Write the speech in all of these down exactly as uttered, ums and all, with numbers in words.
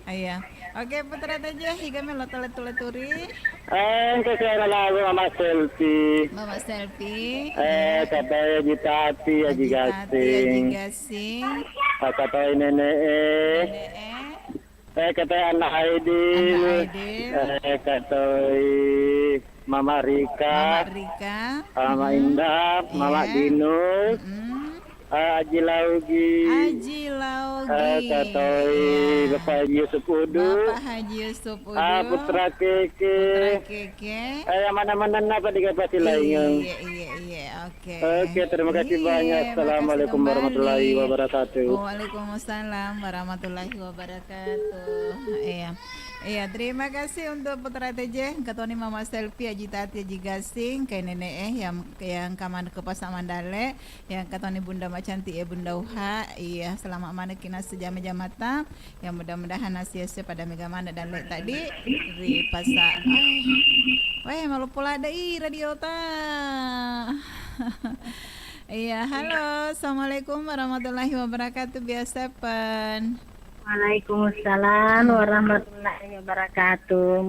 Iya. Oke, Putra Teja, iga melo taletu-leturi? Eh, engka saya lagu Mama Selfie. Mama Selfie. Eh, iya. Kata Haji Tati, Haji Haji Tati, Haji Gasing. Gasing. Kata Nenek, eh. Nenek, eh. Eh, kata Anak Aidil. Anak Aidil. Eh, kata Mama Rika. Mama Rika. Mama Hmm. Indah, Mama Iya. Dinus. Mm-mm. Ah, Aji Laugi. Aji Laugi. Ah, Katoi, Iya. Bapak Haji Yusuf Udu. Bapak Haji Yusuf Udu. Ah, Putra Keke. Putra Keke. Eh, yang mana-mana napa di kapasi laingan. Iya, iya, iya. Oke. Oke, terima kasih Iya, banyak. Makasih Assalamualaikum kembali. warahmatullahi wabarakatuh. Waalaikumsalam warahmatullahi wabarakatuh. Iya. Iya, terima kasih untuk Putra Teja, engka toni Mama Selfie, Aji Tati, Aji Gasing, kai nenek eh, yang, yang kamana ke Pasar Mandale, yang engka toni Bunda Macantik ya, Bunda Uha. Iya, selamat manekki naseng jama-jamata. Ya, mudah-mudahan naseng-seng pada mega maneng dalle tadi ri Pasar. Ai. Weh, maloppo ladde i radio ta. Iya, halo, assalamualaikum warahmatullahi wabarakatuh. Biasa pen. Waalaikumsalam warahmatullahi wabarakatuh.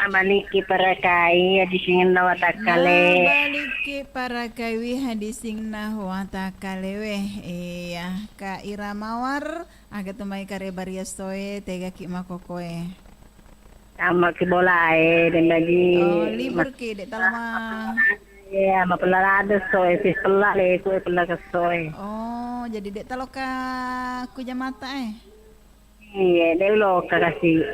Abaliki parakai, Haji Singenna Watakkale. Abaliki parakai wi, Haji Singenna Watakkale we. Iya, Kak Ira Mawar, aga tu mai kareba ri essoe, tegaki makkokoe. Tammaki bolae, den Haji. Oh, libur ki, dek talo ma- Iya, mapella ladde essoe, sis pella leku, pella kessoe. Oh, jadi dek talo ka ku jamata eh. Iya, dek uloka kasi.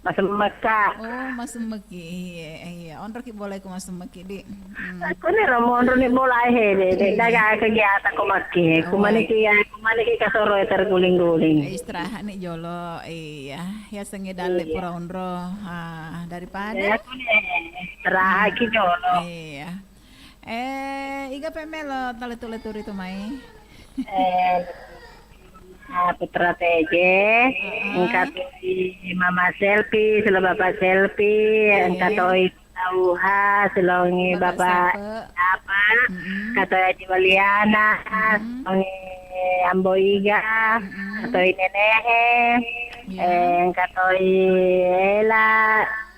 Masemmekka. Oh, masemmeki. Iya, iya. Onroki bolae ku masemmeki, di. Hmm. Aku ni ro monro ni bolae he, de, de, Iya. daga kegiatan ko makki. Oh, Kumaniki ya, kumaniki kasoro ya terguling-guling. Istirahat ni jolo. Iya, ya sengi dalle Iya. pura onro. Ah, daripada Iya, aku ni istirahat ki jolo. Iya. Eh, iga pe melo taletu-leturi tu mai? Eh, ah, Putra Teje, Heeh. engka toi Mama Selfie, silo Bapak Selfie, Iya. engka toi Auha, silongi Bapak Bapak Sape. Apa, Mm-mm. engka toi Haji Waliana, Mm-mm. silongi Ambo Iga, Mm-mm. engka toi Nenehe, Iya. eh, engka toi Ela,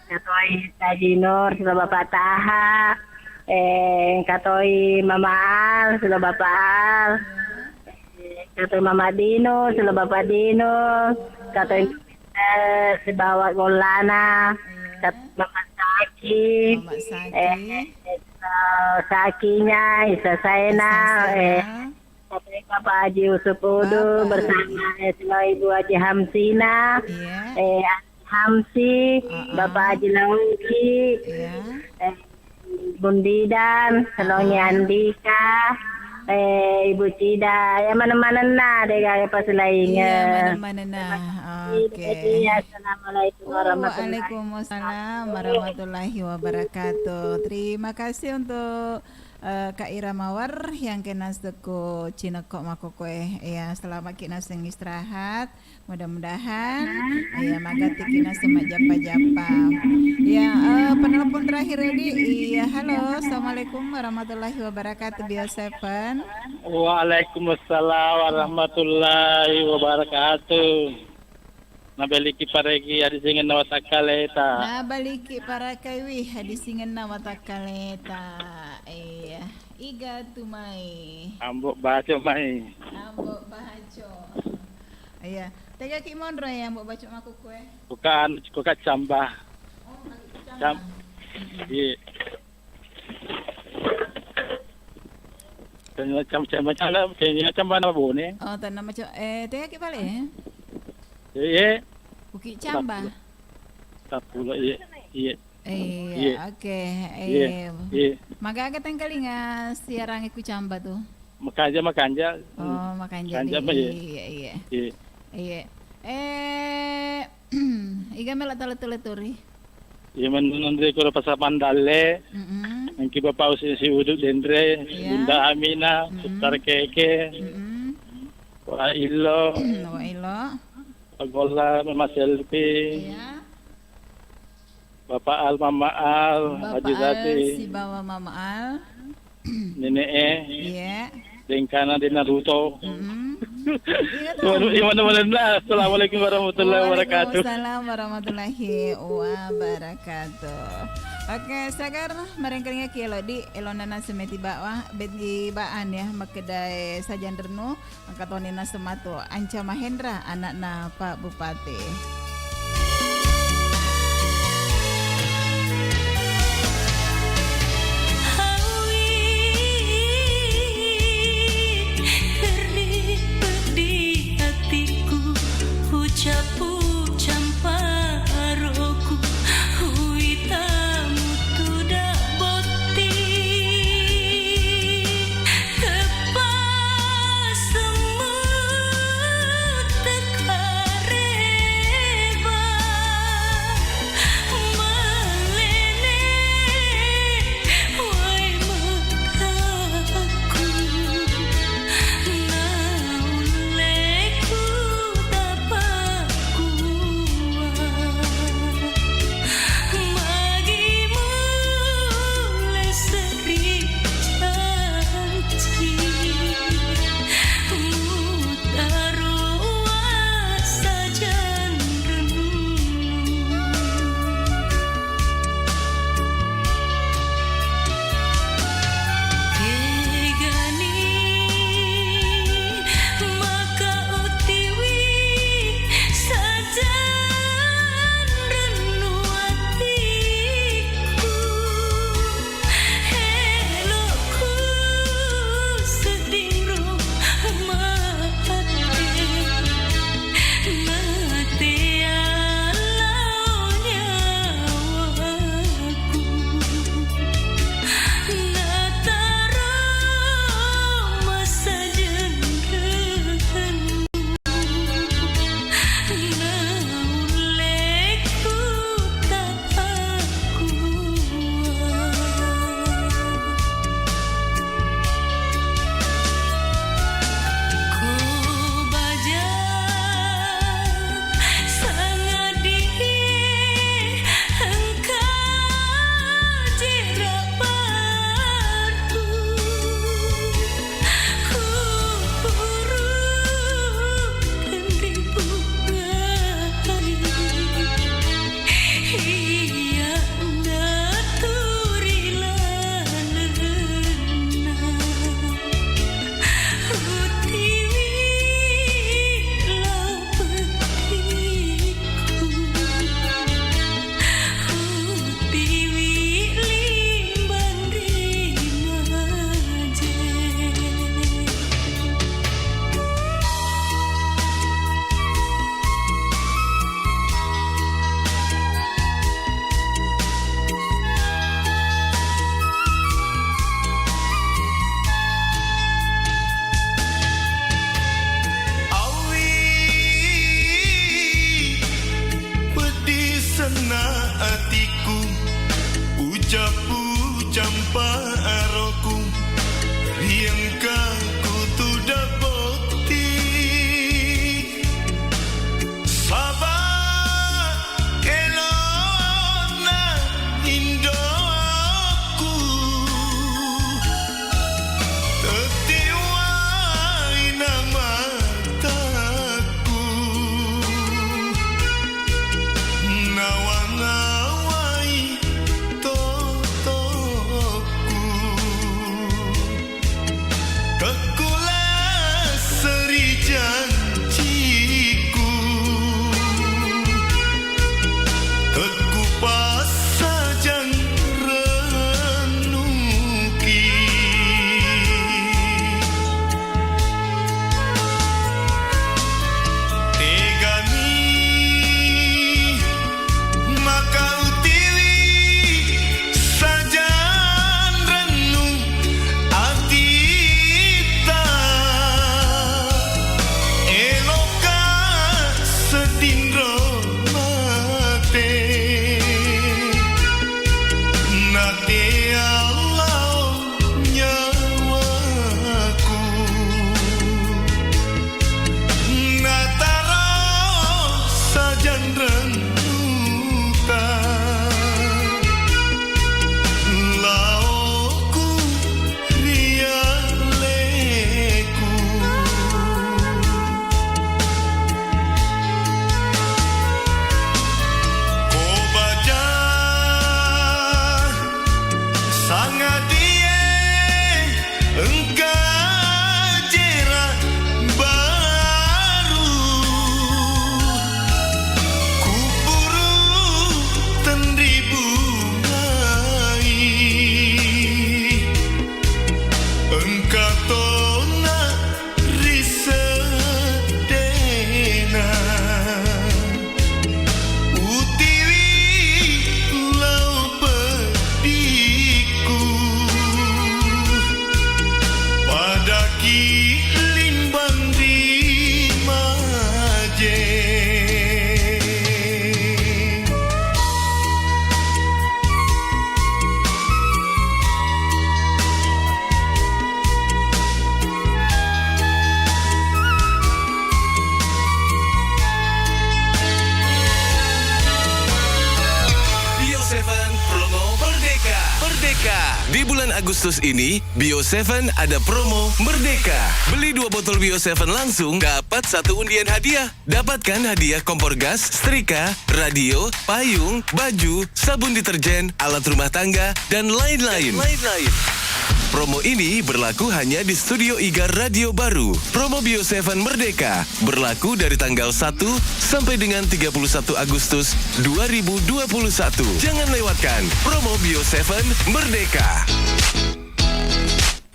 engka toi Haji Nur, silo Bapak Taha, eh, engka toi Mama Al, silo Bapak Al. Iya. Engka toi Mama Dino, silo Bapak Dino, engka toi, Iya. eh, sibawa gollana, Iya. engka toi Mama Saki, Mama Saki. eh, eh, Sakinya, Isa Saena, Isa Saena. eh, engka toi Bapak Haji Usupudu Bapak bersama, eh, silo Ibu Haji Hamsina, Iya. eh, Hamsi, Heeh. Bapak Haji Lauki, Iya. eh, Bundidan, Selongi Heeh. Andika, eh, Ibu Cida, ya maneng-manenna, de gaga pasilaingeng. Iya, maneng-manenna. Terima kasih, Oke. Dek Haji. Assalamualaikum warahmatullahi Waalaikumsalam wabarakatuh. warahmatullahi wabarakatuh. Terima kasih untuk, eh, Kak Ira Mawar yang kena seku Cineko Makokoe. Ya, selamat ki naseng istirahat. Mudah-mudahan, iya, magatiki naseng majjappa-jappa. Iya, eh, penelpon terakhir, Edi. Iya, halo, assalamualaikum warahmatullahi wabarakatuh, Bio Seven. Waalaikumsalam warahmatullahi wabarakatuh. Nabaliki paregi Haji Singenna Watakkaleta. Nabaliki parakaiwi Haji Singenna Watakkaleta. Iya, iga tu mai. Ambo Baco mai. Ambo Baco. Iya, tegaki monro ya, Mbok Baco makkukue? Bukan, bukan camba. Oh, makkukue camba. Cam-, Mm-mm. Iya. Tanna cam-, camba, camba, tanna camba na Bone. Oh, tanna maco-, eh, tegaki pale? Iya. Bukit Camba. Tappulo, iya, iya. Iya, iya. Oke, iya, eh, iya. Magaga tengkalinga siarangnge ku Camba tu? Makanja, makanja. Oh, makanja. Kanja di, iya, iya. Iya. Iya. Eh, iga melo taletu-leturi? Iya, menunri koro Pasar Mandalle. Mm-mm. Engki Bapak Usi si Uduk Denre, iya. Bunda Amina, mm-mm. Sutar Keke. Mm-mm. Wa Illo. Wa Illo. Pagolla Mama Selfie. Iya. Bapak Al, Mama Al, Bapak Haji Al Tati. Sibawa Mama Al. Nenek e. Iya. Dengkana de Naruto. Mm-mm. Iya, tahu. Waduh, iya, mana-mana. Assalamualaikum warahmatullahi wabarakatuh. Waalaikumsalam warahmatullahi wabarakatuh. Oke, Sagar, marengkalinga ki elo di, elona na semeti bawa, beti baan ya, makkedae sajan rennu, angka toni na sematu, Anca Mahendra, anakna Pak Bupati. Hawi, kerri peddi atiku, ucappu campa aroku, uwitamu tuda botti. Teppa semmu tekareba malene wae mataku, naulleku tapakua. Magi mulle seri janci, mutaro wasajanrennu. Kegani maka utiwi sajanrennu atiku, eloku sedding ro mate. Matea lao nyawaku, nataro masajanrennu, naulleku tapakua. Ko baja sangadie engka jera batu, ku puru kenri bungai. Iya, daturi lalenna, utiwi lapettiku, utiwi limbang ri maje. Awi peddi senna atiku, ucappu campa aroku, riengkaku tuda botti. Saba' elona indo'ku tette' waena mataku, nawang-awai totokku. Tekkula seri janciku, tekku passajang rennuki. Tegani maka utiwi sajanrennu atitta, eloka sedding ro mate, natea lao nyawaku, nataro sajanrennuta, laoku ri aleku. Di bulan Agustus ini, Bio tujuh ada promo Merdeka. Beli dua botol Bio tujuh langsung dapat satu undian hadiah. Dapatkan hadiah kompor gas, setrika, radio, payung, baju, sabun deterjen, alat rumah tangga, dan lain-lain. Lain-lain. Promo ini berlaku hanya di Studio Iga Radio Baru. Promo Bio tujuh Merdeka berlaku dari tanggal satu sampai dengan tiga puluh satu Agustus dua ribu dua puluh satu. Jangan lewatkan promo Bio tujuh Merdeka.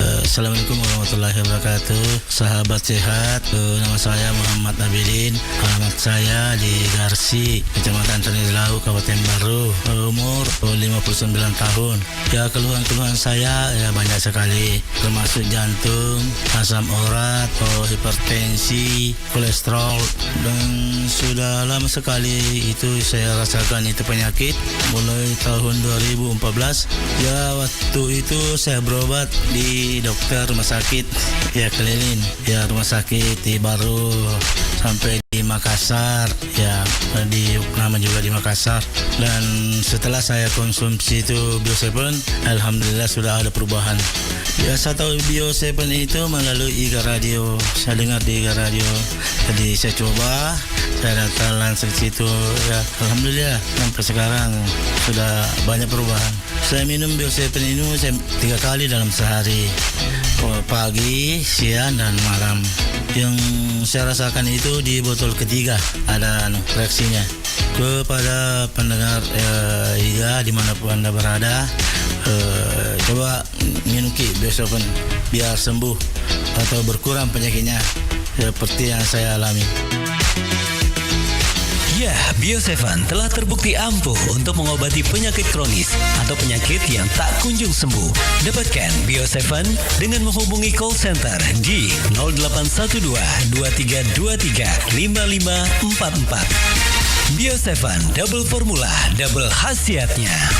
Assalamualaikum warahmatullahi wabarakatuh. Sahabat sehat, eh, nama saya Muhammad Abilin. Alamat saya di Garsi, Kecamatan Tanilau, Kabupaten Baru. Eh, umur, eh, lima puluh sembilan tahun. Ya, keluhan-keluhan saya, ya, banyak sekali, termasuk jantung, asam urat, eh, hipertensi, kolesterol, dan sudah lama sekali itu saya rasakan itu penyakit, mulai tahun dua ribu empat belas. Ya, waktu itu saya berobat di dokter rumah sakit, ya, keliling, ya, rumah sakit di Baru sampai di Makassar, ya, di Uknama juga di Makassar. Dan setelah saya konsumsi itu Bio tujuh, alhamdulillah sudah ada perubahan. Ya, saya tahu Bio tujuh itu melalui Iga Radio. Saya dengar di Iga Radio. Jadi saya coba, saya datang langsung ke situ. Ya, alhamdulillah sampai sekarang sudah banyak perubahan. Saya minum Bio tujuh ini, saya tiga kali dalam sehari. Oh, pagi, siang, dan malam. Yang saya rasakan itu di botol ketiga ada, anu, reaksinya. Kepada pendengar, eh, Iga dimanapun Anda berada, eh, coba minum ki Bio tujuh biar sembuh atau berkurang penyakitnya seperti yang saya alami. Ya, Bio tujuh telah terbukti ampuh untuk mengobati penyakit kronis atau penyakit yang tak kunjung sembuh. Dapatkan Bio tujuh dengan menghubungi call center di nol delapan satu dua, dua tiga dua tiga, lima lima empat empat. Bio tujuh, double formula, double khasiatnya.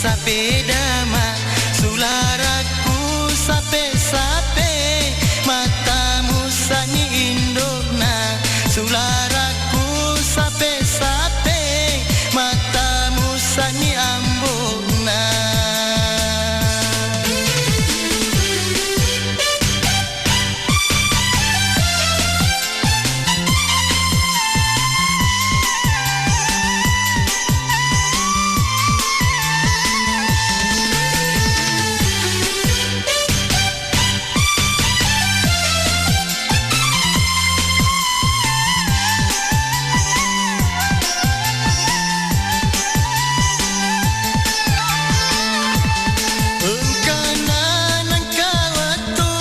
Sapedama, sularakku sape-sape, matamu sani indokna, sularakku sape-sape, matamu sani ambokna. Engkana nengka wettu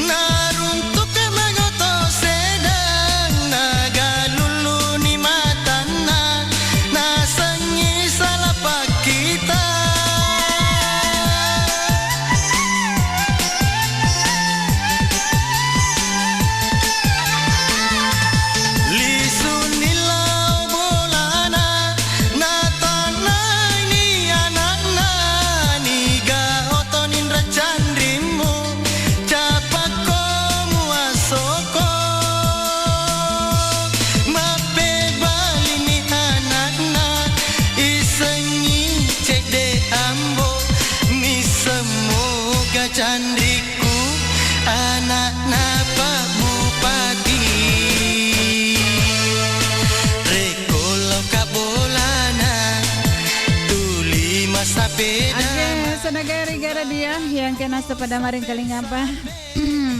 naruntuk magoto sedang, nagalulluni matanna, nasengngi sala pakkita. Lisunni lao bolana, natannaini ana'na, niga oto ninra canrimmu, capakko muasoko. Mappebalini ana'na, isengngi cedde ambo, missemmoga canrikku, ana'na Pak Bupati. Rekko laoka bolana, tuli massapeda. Oke, saudara Igaradio, yang kena sepada maring kalingapa.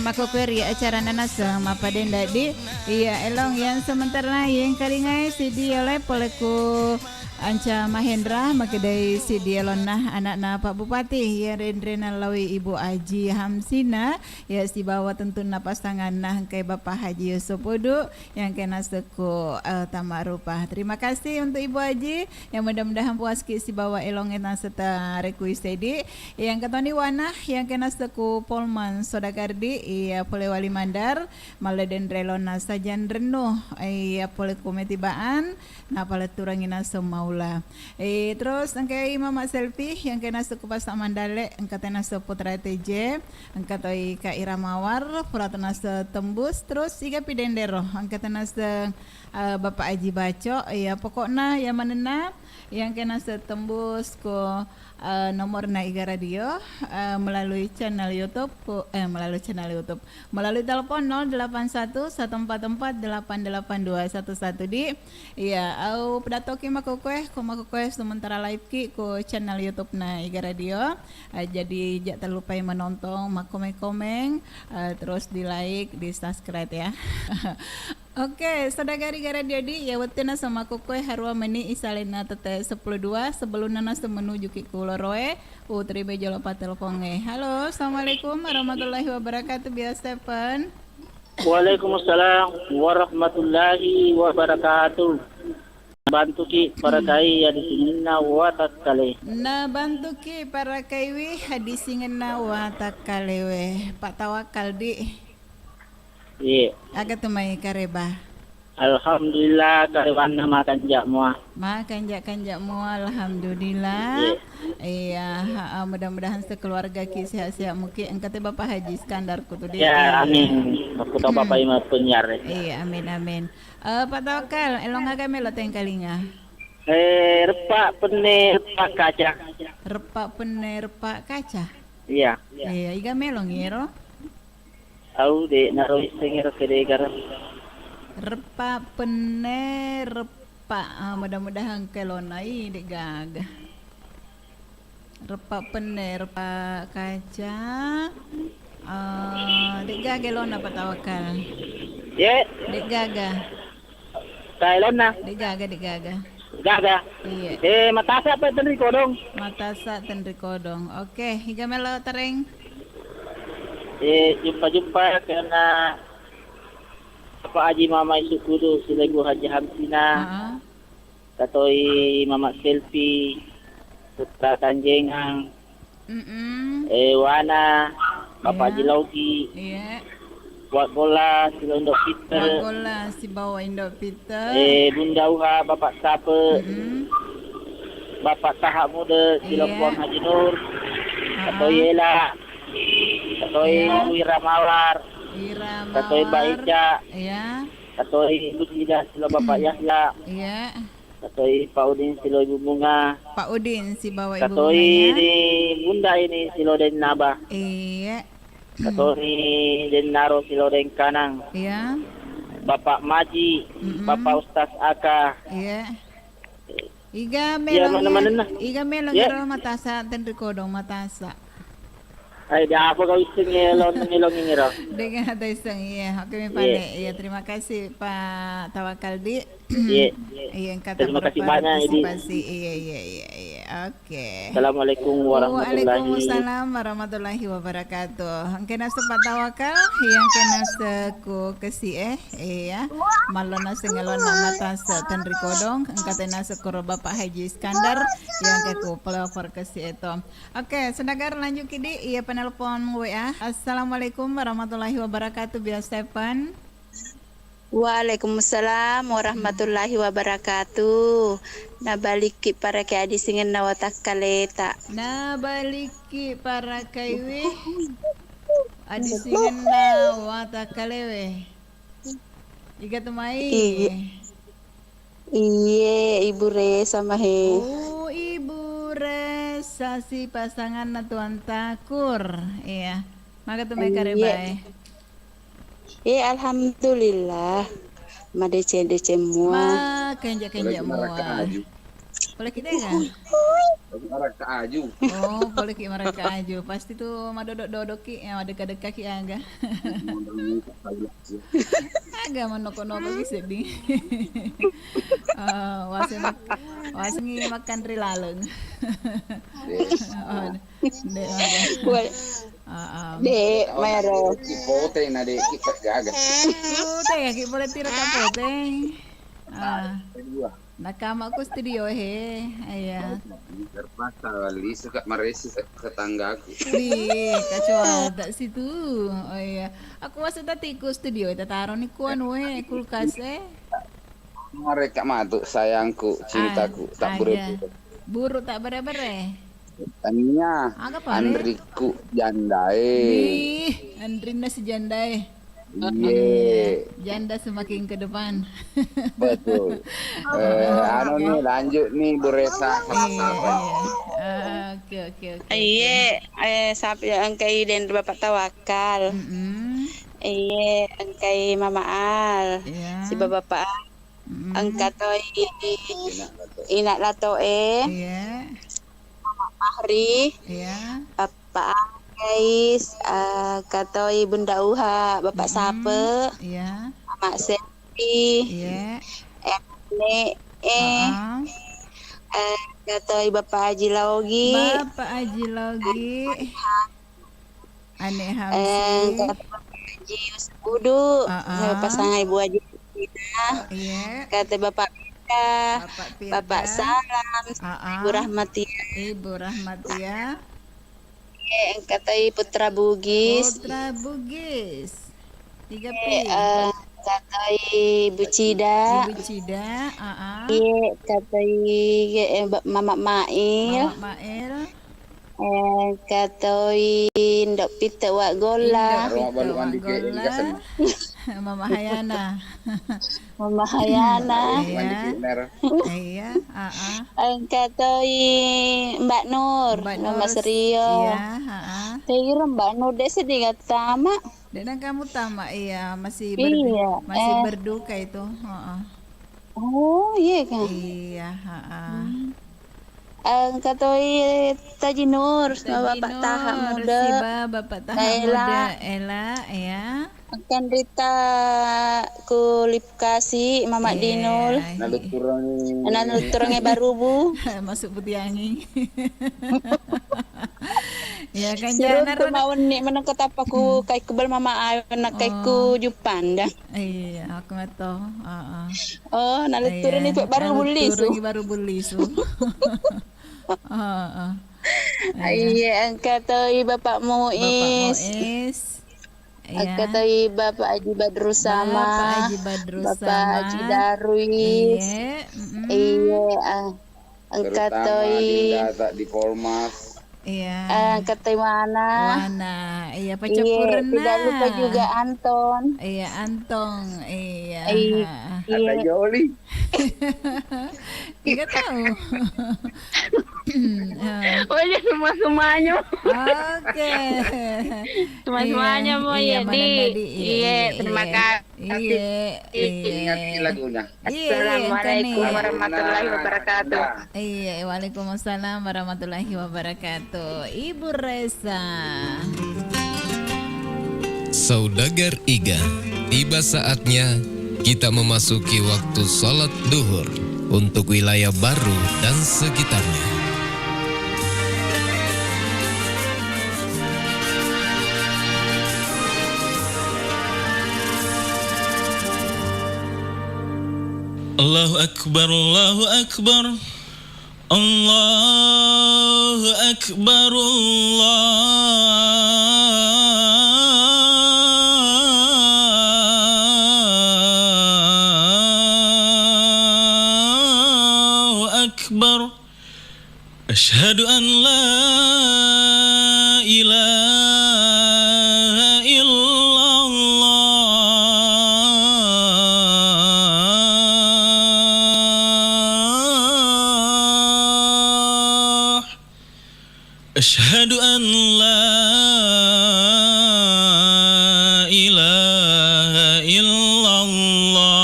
Makkokkoe ri acarana naseng mappadendaddi. Iya, elong yang sementara yang kalingai sidi oleh poleku Anca Mahendra, makedai sidi elonna anakna Pak Bupati, iya renrena lawi Ibu Aji Hamsina, iya sibawa tentunna pasanganna engkai Bapak Haji Yusuf Udu, yang kena seko, eh, tama rupa. Terima kasih untuk Ibu Aji, yang mudah-mudahan puaski sibawa elong enang serta rekui sedi. Yang ketoni wana, yang kena seko Polman Sodagardi, iya pole wali mandar, malle denrelona sajan rennu, iya pole kumetibaan, Napaletturengngi naseng maula. Eh, terus engkai Mama Selfie, yang kena seko Pasa Mandale, engka tenaseng Putra T J, engka toi Kak Ira Mawar, pura tenaseng Tembus, terus iga pi dendero, engka tenaseng, eh, Bapak Aji Baco, iya pokokna iya manenna, yang kena seng Tembus ko eh, nomorna Igaradio, eh, melalui channel YouTube ku, eh, melalui channel YouTube, melalui telepon nol delapan satu, satu empat empat, delapan delapan dua satu satu di. Iya, au pedatoki makkokkoe, ko makkokkoe sementara live ki ko channel YouTube na Igaradio. Eh, jadi jak terlupai menonton, makkomeng-komeng, eh, terus di like, di subscribe ya. Oke, saudara Igaradio di, iya wettunna semakkokkoe harua meni isalenna tette seppulo dua, sebelumna naseng menuju ki kuloroe, uterima jolo pattelpongnge. Halo, assalamualaikum warahmatullahi wabarakatuh, biasa pen. Waalaikumsalam warahmatullahi wabarakatuh. Bantuki parakai ya di sininna watakkale. Na bantuki parakaiwi hadisingenna watakkalewe. Pak Tawakal di. Iya. Aga tu mai kareba? Alhamdulillah, karebanna makanja mua. Makanja-kanja mua, alhamdulillah. Iya. Iya, ha, mudah-mudahan sekeluarga ki sehat-sehat muki. Engka te Bapak Haji Iskandar kutu de. Ya, amin. Aku tahu Bapak Imam Penyiar. Iya, amin, amin. Eh, Pak Tawakal, elong aga melo tengkalinga? Eh, repa penne, repa kaca. Repa penne, repa kaca? Iya. Iya, iga melo ngero? Au de naro isseng ero kedegara. Repa penne, repa, ah, mudah-mudahan kelona i de gaga. Repa penne, repa kaca. Eh, de gaga lona Pak Tawakal. Ye. De gaga. Taelonna. De gaga, de gaga. Gaga. Iya. Eh, matasa apa tenri kodong? Matasa tenri kodong. Oke, iga melo tareng. Eh, jumpa-jumpa karena Bapak Haji Mama Isukudu, Silegu Haji Hamsina. Heeh. Katoi Mama Selfie, Putra Tanjengang, mm-mm, eh, Wana, Bapak Haji Laugi, iya. Wak Gola, Silo Indo Peter, Wak Gola, sibawa Indo Peter. Eh, Bunda Uha, Bapak Sape, mm-mm, Bapak Taha Muda, silo Iya. Puang Haji Nur, Heeh. Katoi Ela, Katoi Iya. Wira Mawar, Wira Katoi Mbak Mawar. Ica, Iya. Katoi Ibu Sida, silo Bapak Yahya, Iya. Katoi Pak Udin, silo Ibu Bunga, Pak Udin sibawa Ibu Katoi Bunga, ya. Di Bunda ini, silo Dennaba. Iya. Katoni Dennaro Siloreng Kanang. Iya. Bapak Maji, Mm-mm. Bapak Ustaz Aka. Iya. Iga Iya, melong mana-mana nah. Iga melong Iya. Iro matasa tenri kodong matasa. Ai, dia apa kau iseng ya, lon-, melong ini, Ro? Dengan ada iseng, iya. Oke, mi Iya. Pale. Iya, terima kasih, Pak Tawakal, di. Iya. Iya, engka Terima kasih banyak, Idi. Partisipasi. Iya, iya, iya, iya. Oke. Assalamualaikum warahmatullahi Waalaikumsalam warahmatullahi wabarakatuh. Engka naseng Pak Tawakal, iya, engka naseng ku kesi, eh. Iya. Mallo naseng ngelona mata se tenri kodong, engka te naseng kuro Bapak Haji Iskandar, iya, engka ku pelopor kesi itu. Oke, sedagar lanjut kidi, iya, penelpon W A. Assalamualaikum warahmatullahi wabarakatuh, biasa Evan. Waalaikumsalam warahmatullahi wabarakatuh. Nabalikki parakai adisingenna watakkaleta. Nabalikki parakaiwi adisingenna watakkalewe. Iga tu mai? Iye. Iye, Ibu Resa mahe. Oh, Ibu Resa si pasanganna Tuan Takur. Iya. Maka tu mai Iye. Karebae. Eh, alhamdulillah. Madeceng-deceng mua. Ma, kenja-kenja mua. Poleki marakka aju. Poleki dega? Poleki marakka aju. Oh, poleki marakka aju. Pasti tu madodok-dodoki, ya, madekka-dekkaki aga. Aga manoko-nokoki seddi. Eh, waseng mak-, wasengi makan ri laleng. Yes. Oh, Dek, maga. Wal-, Heeh. Dek, maero. Ki pote na, Dek, ki peggaga. Pote ya, ki pole tira ka pote. Ah. Kedua. Nakama ku studio he. Iya. Terpaksa lisu ka maresi se-, tetanggaku. Wih, kacoa tak situ. Oh iya. Aku masuk tadi ku studio, kita taruh ni ku anu, eh, kulkas, eh. Mereka matu sayangku, cintaku, tak buru-buru. Buru tak bere-bere. Tania, aga pale? Anriku jandae. Wih, anrinna si jandae. Iye. Janda semakin ke depan. Betul. Eh, anu nih, lanjut nih, Bu Resa. Iya, iya. Ah, oke, oke, oke, oke. Iye, eh, sap-, engkai den Bapak Tawakal. Mm-mm. Iye, engkai Mama Al. Iya. Si Bapak Al. Mm-mm. Engka toi Ina Latoe, Iya. Mama Fahri, Iya. Bapak Ais, eh, engka toi Bunda Uha, Bapak Mm-mm. Sape, Iya. Mama Selvi, Iya. Ene, eh, Heeh. eh, engka toi Bapak Haji Laogi. Bapak Haji Laogi. Ane Hamsi. Eh, kata Bapak Haji Usabudu, Heeh. Pasangan Ibu Haji Ina. Iya. Kata Bapak Pita, Bapak Pita. Bapak Salam, Heeh. Ibu Rahmatia. Ibu Rahmatia. Iya, engka toi Putra Bugis. Putra Bugis. Tiga Iya, P. Eh, engka toi Ibu Cida. Ibu Cida, Heeh. Iya, engka toi, eh, Ba-, Mama Mail. Mama Mail. Eh, engka toi Ndok Pitte Wa Golla. Indo Pitte Wa Golla. Mama Hayana. Mama Hayana. Iya. Iya, heeh. Engka toi Mbak Nur, Mbak Mama Nur, Serio. Iya, heeh. Tegi ro Mbak Nur, de' seddi gattama. De' nengka muttama, iya, masih ber-, Iya, masih eh. Berduka itu, heeh. Oh, iya kah? Iya, heeh. Hmm. Engka toi Taji Nur, Taji Bapak Taha Nur, Muda. Siba Bapak Taha Ela. Muda, Ela, ya. Engka Rita Kulip Kasi, Mama Iya, Dinul. Iya. Nalutturangi. Nalutturangi barubu. Masuk putiangi. Ya, kan, Siruntu jangan mawenni meneng ko tappaku Hmm. kaiku bal Mama Ayu, na kaiku Oh. Jupanda. Iya, aku meto. Heeh. Oh, nalutturungi Iya, tu baru nalutturungi bulisu. Baru bulisu. Heeh. Iya. Iya, engka toi Bapak Bapak Muis. Muis. Iya. Engka toi Bapak Haji Badrus Sama. Bapak Haji Badrus Bapak Sama. Haji Darwis. Iya, mm-mm. Iya, ah. Engka terutama toi Dinda di Polmas. Iya. Eh, engka toi Wana. Wana, iya, Iye, pacappurenna. Tidak lupa juga Anton. Iya, Antong, iya. Iya. Ada Joli. Nggak tahu. Ah. Oh, iya, semua-semuanya. Oke. Semua-semuanya, iya, Bu, iya, iya, Mana Di. Tadi, iya, Iya, iya, terima iya. Kasih. Iya, iya. Ingat lagunya. Iya, iya, Assalamualaikum engkani. Warahmatullahi wabarakatuh. Iya, waalaikumsalam warahmatullahi wabarakatuh. Ibu Reza. Saudagar Iga, tiba saatnya kita memasuki waktu salat duhur untuk wilayah Baru dan sekitarnya. Allahu Akbar, Allahu Akbar. Allahu Akbar, Allahu Akbar. Asyhadu an la ilaha illallah. Asyhadu an la ilaha illallah.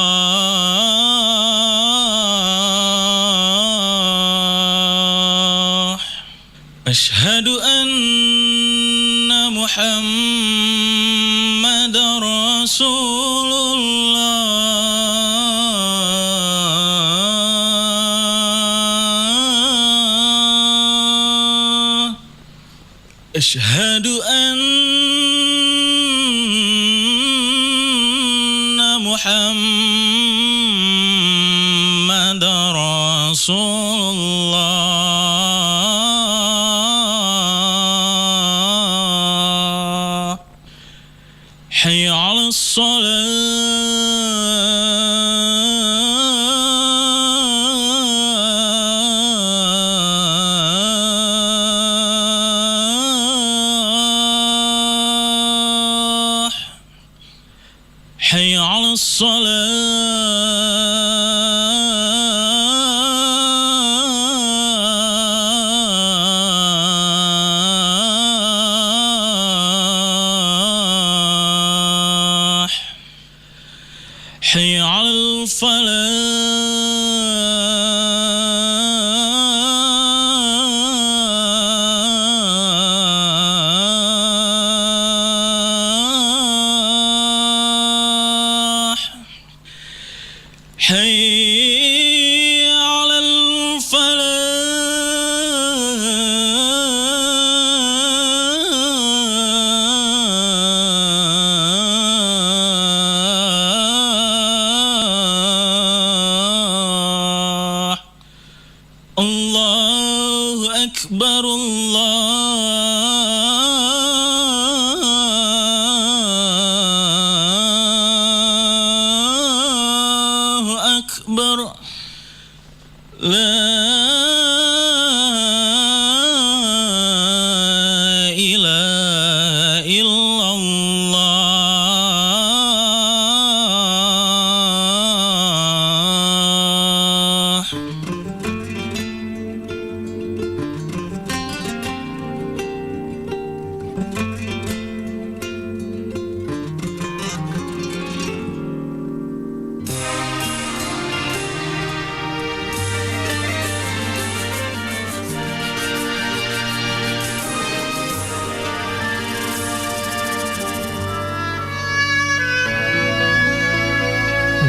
Asyhadu anna Muhammadar Rasulullah. Asyhadu anna Muhammadar Rasulullah. Hayya 'alas shalah. Hayya 'alas shalah. Hayya 'alal falah. Hayya 'alal falah. Allahu Akbar, Allahu Akbar. La ilaha illallah.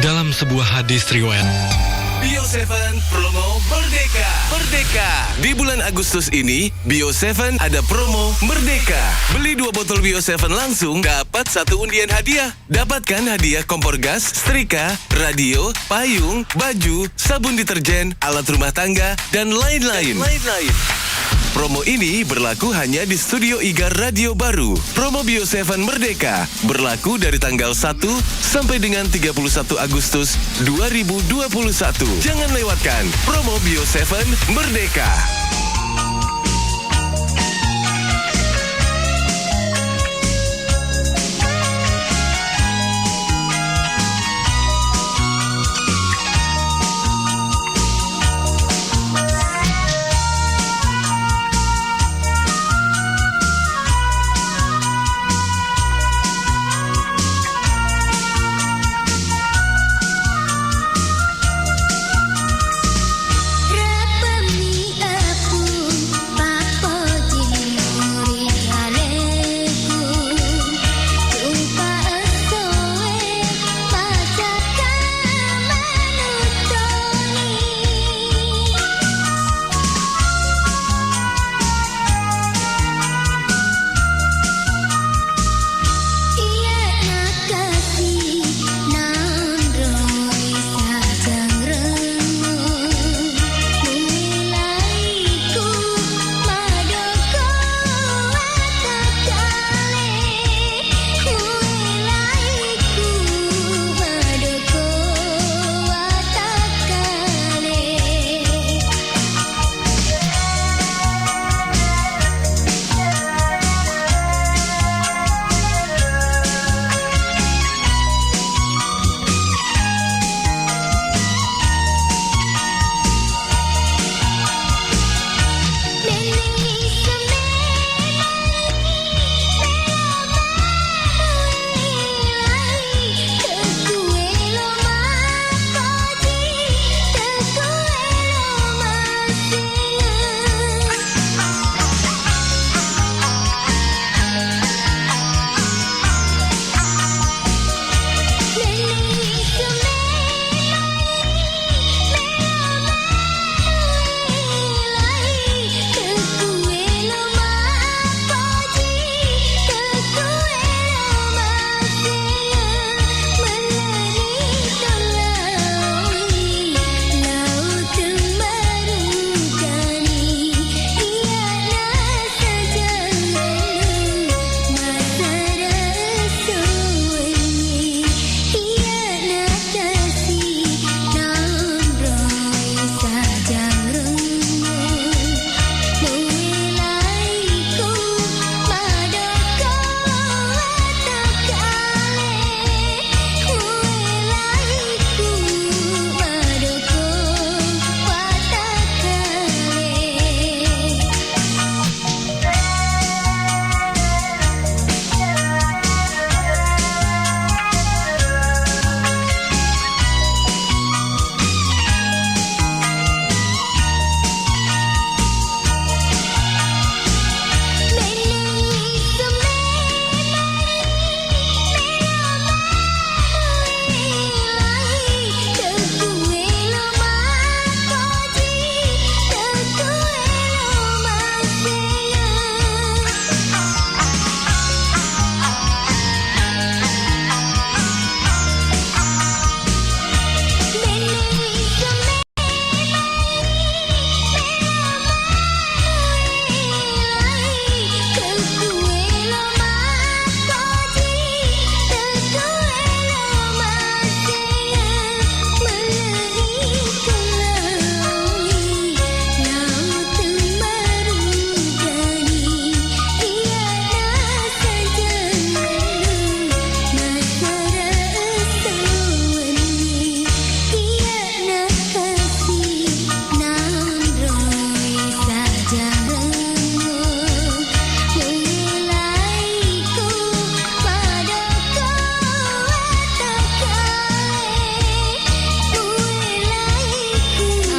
Dalam sebuah hadis riwayat Bio Seven Promo Merdeka. Merdeka. Di bulan Agustus ini, Bio Seven ada promo Merdeka. Beli dua botol Bio Seven langsung, dapat satu undian hadiah. Dapatkan hadiah kompor gas, setrika, radio, payung, baju, sabun deterjen, alat rumah tangga, dan lain-lain. Dan lain-lain. Promo ini berlaku hanya di Studio Igar Radio Baru. Promo Bio tujuh Merdeka berlaku dari tanggal satu sampai dengan tiga puluh satu Agustus dua ribu dua puluh satu. Jangan lewatkan promo Bio tujuh Merdeka.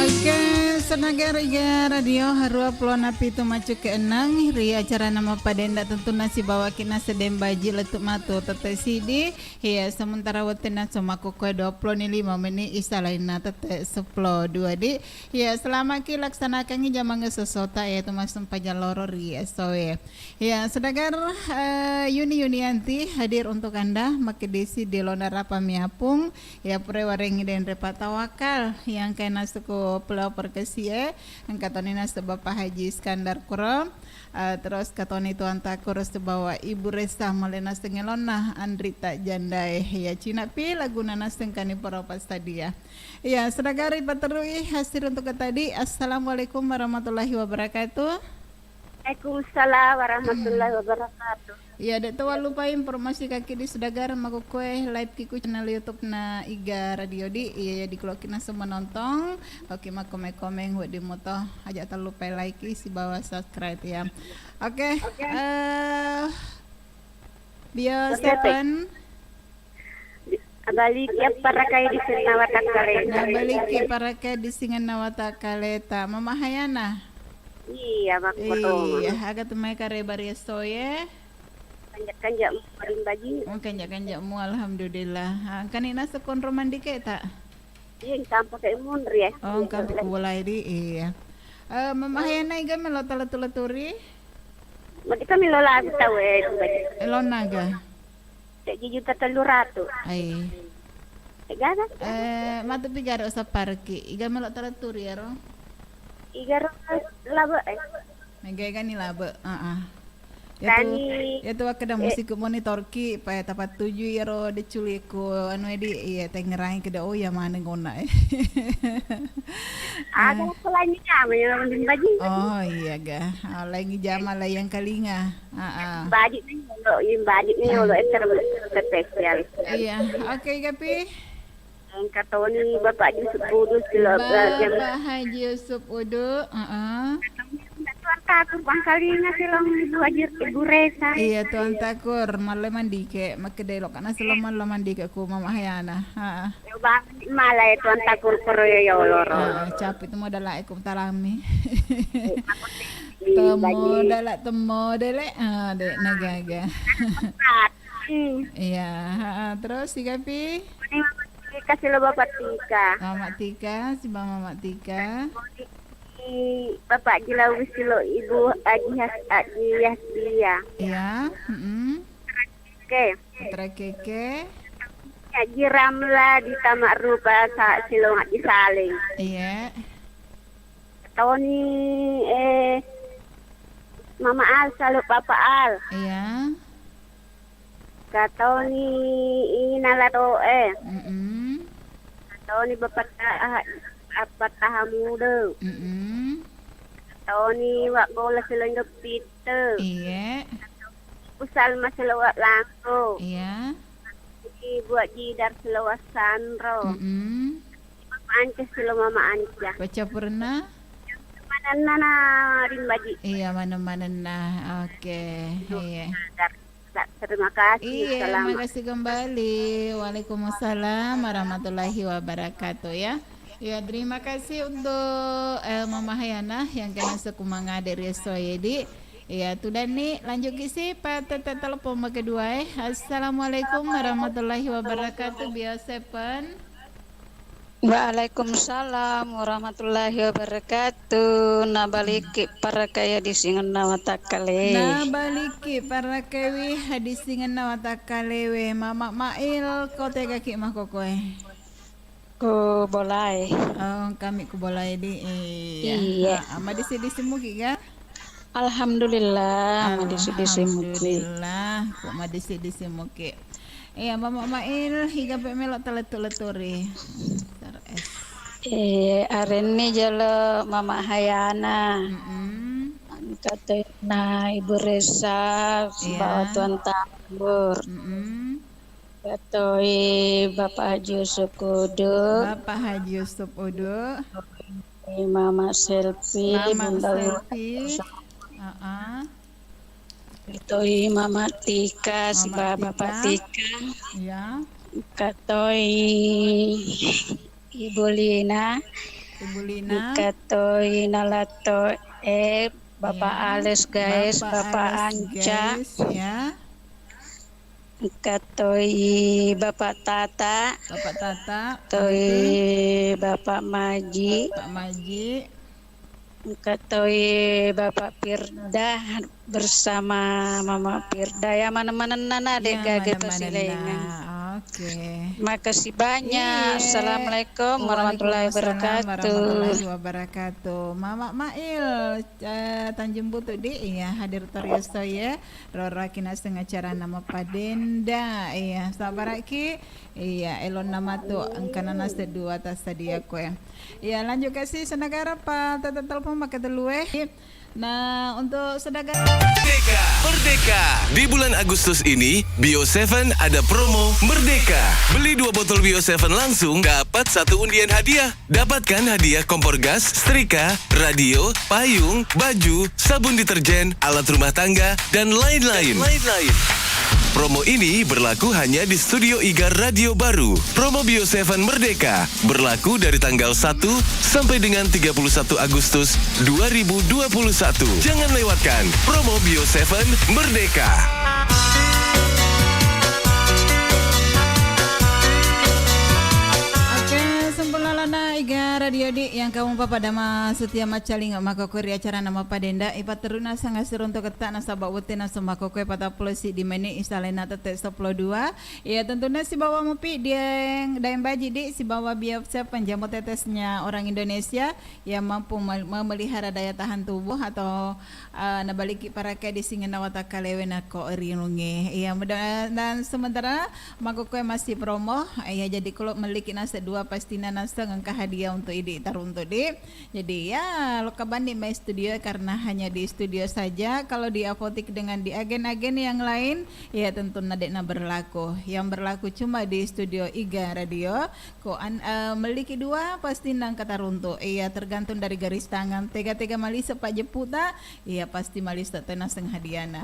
Oke, Senaga Riga Radio, harua pulona pitu macuk ke enang, ri acara nama padenda tentu nasi bawa kina sedembaji letuk matu tete sidi. Iya, sementara wettu naso makkukkoe duappulo ni lima menit isalainna tette seppulo dua di. Iya, selamaki laksanakangngi jamang sesota, yaitu massempajang loro ri S O E. Iya, sedagar, eh, Yuni Yunianti hadir untuk Anda, makkedisi di Lona Rapa Miapung, iya, pura warengngi denre patawakal, yang kena suku Pulau Perkesi. Ye, engka toni naseng Bapak Haji Iskandar Kuro, eh, terus katoni Tuan Takuro sibawa Ibu Resa, male naseng elonna Andrita Jandae. Ya, cina pi laguna naseng kani poro passadia. Ya, sedagari paterui hasil untuk tadi. Assalamualaikum warahmatullahi wabarakatuh. Waalaikumsalam warahmatullahi wabarakatuh. Iya, de' to wallupai informasi kaki di sudagara makokkoe live ki ku channel YouTube na Iga Radio di. Iya, iya, di keloki naseng menonton, oke, makkomeng-komeng wedding moto aja tallupai like sibawa subscribe ya. Oke, eh, Bio Seven. Nabaliki apparakai di senna watakkaleta. Nabaliki parakai di senna watakkaleta. Mama Hayana. Iya, makkoto. Iya, aga tu mai kareba riesso ye. Kanja-kanja mu marimbaji. Oh, kanja-kanja mu, alhamdulillah. Ha, engkani naseng konro mandike ta? Iya, engka pakai munri ya. Oh, engka pi ku bolai di, iya. Eh, Mama Hayana iga melo taletu-leturi? Mati kami lola tawe. Elonna ga? Seji juta tellu ratu. Ai. Ega ga? Eh, matu pi garo saparki. Iga melo talaturi ero? Iga ro labe, eh. Mega-ega ni labe, heeh. Yatu, yatu wakkeda musik monitor ki, pa tapattuju iyaro deculi ku anu edi, iya tengerangi keda, oh, iya maneng ona, eh. Aga lainnya jama yang mending bajing. Oh, iya ga. Oh, lainnya jama lah yang kalinga. Heeh. Baji ni yolo, baji ni yolo, eh, ter-, spesial. Iya, oke, Gapi. Engka toni Bapak Yusuf Udu silo, eh, jam- Bapak Haji Yusuf Udu, heeh. Tuan Takur Bangkalinga silong Ibu Haji, Ibu Resa. Iya, Tuan Takur, malle mandike, makkeda elo kana silong malle mandike ku Mama Hayana. Heeh. Yo bang, mala ya Tuan Takur koro yo yolo ro. Heeh, capi tu modala e ku talami. Temo dala, temo dele, ah, de' nagaga. Hmm. Iya, heeh, terus si Gapi? Ini Mama Tika silo Bapak Tika. Mama Tika, si Mama Tika. Si Bapak Jilawis silo Ibu Haji Has-, Haji Hasbia. Iya, heeh. Oke. Putra Keke. Haji Ramla di Tamak Rupa sa-, silo Haji Saling. Iya. Toni, eh, Mama Al, salut Papa Al. Iya. Katoni Ina Latoe. Mm-mm. Katoni Bapak Taha-, Bapak Tahamudo. Mm-mm. Katoni Wak Bola Selonjo Pite. Iya. Usalma Selowak Langko. Iya. Ini buat Jidar Selowak Sanro. Mm-mm. Mama Anca silo Mama Anca. Baca purna? Manenna na rimbaji. Iya, maneng-manenna. Oke, iya. Terima kasih. Iya, salam. Makasih kembali. Waalaikumsalam warahmatullahi wabarakatuh ya. Ya, terima kasih untuk, eh, Mama Hayana yang kena sekumanga dari Soyedi. Iya, tudanni lanjut kisi pa tete telepon kedua eh. Assalamualaikum warahmatullahi wabarakatuh. Bio Seven. Waalaikumsalam warahmatullahi wabarakatuh. Nabaliki parakaya di singenna watakkale. Nabaliki parakewi di singenna watakkalewe. Mama Mail, ko tegaki makokoe? Ku bolae. Oh, kami ku bolae di, iya. Iya. Ah, madisi-disi muki ga? Alhamdulillah, madisi-disi muki. Alhamdulillah, ku madisi-disi muki. Iya, Mama Mail, higa pe melo talettu-letturi. Sar es. Eh, arenni jolo Mama Hayana. Mm-mm. Engka to na Ibu Resa, iya, sibawa Tuan Tambur. Mm-mm. Engka toi Bapak Haji Yusuf Udu. Bapak Haji Yusuf Udu. Mama Selfie, Mama Bunda Selfie. Heeh. Engka toi Mama Tika, Mama sibawa Bapak Tika. Tika. Iya. Engka toi Ibu Lina. Ibu Lina. Engka toi nalato, eh, Bapak, iya, Ales, guys, Bapak, Bapak Ales, Anca. Guys, ya. Engka toi Bapak Tata. Bapak Tata. Toi, betul. Bapak Maji. Bapak Maji. Engka toi Bapak Firda bersama Mama Firda. Ya, maneng-manenna na, ya, de' gaga, maneng-manenna, pasilaingang. Oke. Makasih banyak. Iya. Assalamualaikum warahmatullahi Waalaikumsalam wabarakatuh. Warahmatullahi wabarakatuh. Mama Mail, eh, Tanjung Butu, Di, iya, hadir torioso, ya. Roraki naseng acara nama padenda, iya, sabaraki, iya, elonna matu engkana naseng dua tassadia koe. Iya, lanjut kasi Senagara pa tata telepon maka telue. Nah, untuk Senagara Merdeka! Merdeka! Di bulan Agustus ini, Bio Seven ada promo Merdeka. Beli dua botol Bio Seven langsung, dapat satu undian hadiah. Dapatkan hadiah kompor gas, setrika, radio, payung, baju, sabun deterjen, alat rumah tangga, dan lain-lain. Promo ini berlaku hanya di Studio Iga Radio Baru. Promo Bio Seven Merdeka berlaku dari tanggal satu sampai dengan tiga puluh satu Agustus dua ribu dua puluh satu. Jangan lewatkan promo Bio Seven Merdeka. Oke, sempurna lana Iga Radio, Di, yang kamu papa dama setia macalinga maka kori acara nama padenda, ipatteruna sanga siruntu ketta nasaba wettu naseng maka kue patappulo siddi meni isalena tette seppulo dua. Iya, tentunya sibawa mupi Dieng Daeng Baji, Di, sibawa Bio Seven jamu tetesnya orang Indonesia yang mampu mel-, memelihara daya tahan tubuh atau, eh, nabaliki parakai di singenna watakkalewe nako rinungi. Iya, mudah-, dan sementara mako kue masih promo, iya, jadi kalau meliki nase dua pastina naseng engka hadiah untuk idi taruntu, Di. Jadi, ya, lokka bandi mai studio karena hanya di studio saja. Kalau di apotik dengan di agen-agen yang lain, ya, tentu nadekna berlaku. Yang berlaku cuma di Studio Iga Radio. Ko an-, eh, melliki dua, pasti nangka taruntu. Iya, tergantung dari garis tangan. Tega-tega malise pak jeputa, iya, pasti malise tenaseng hadiana.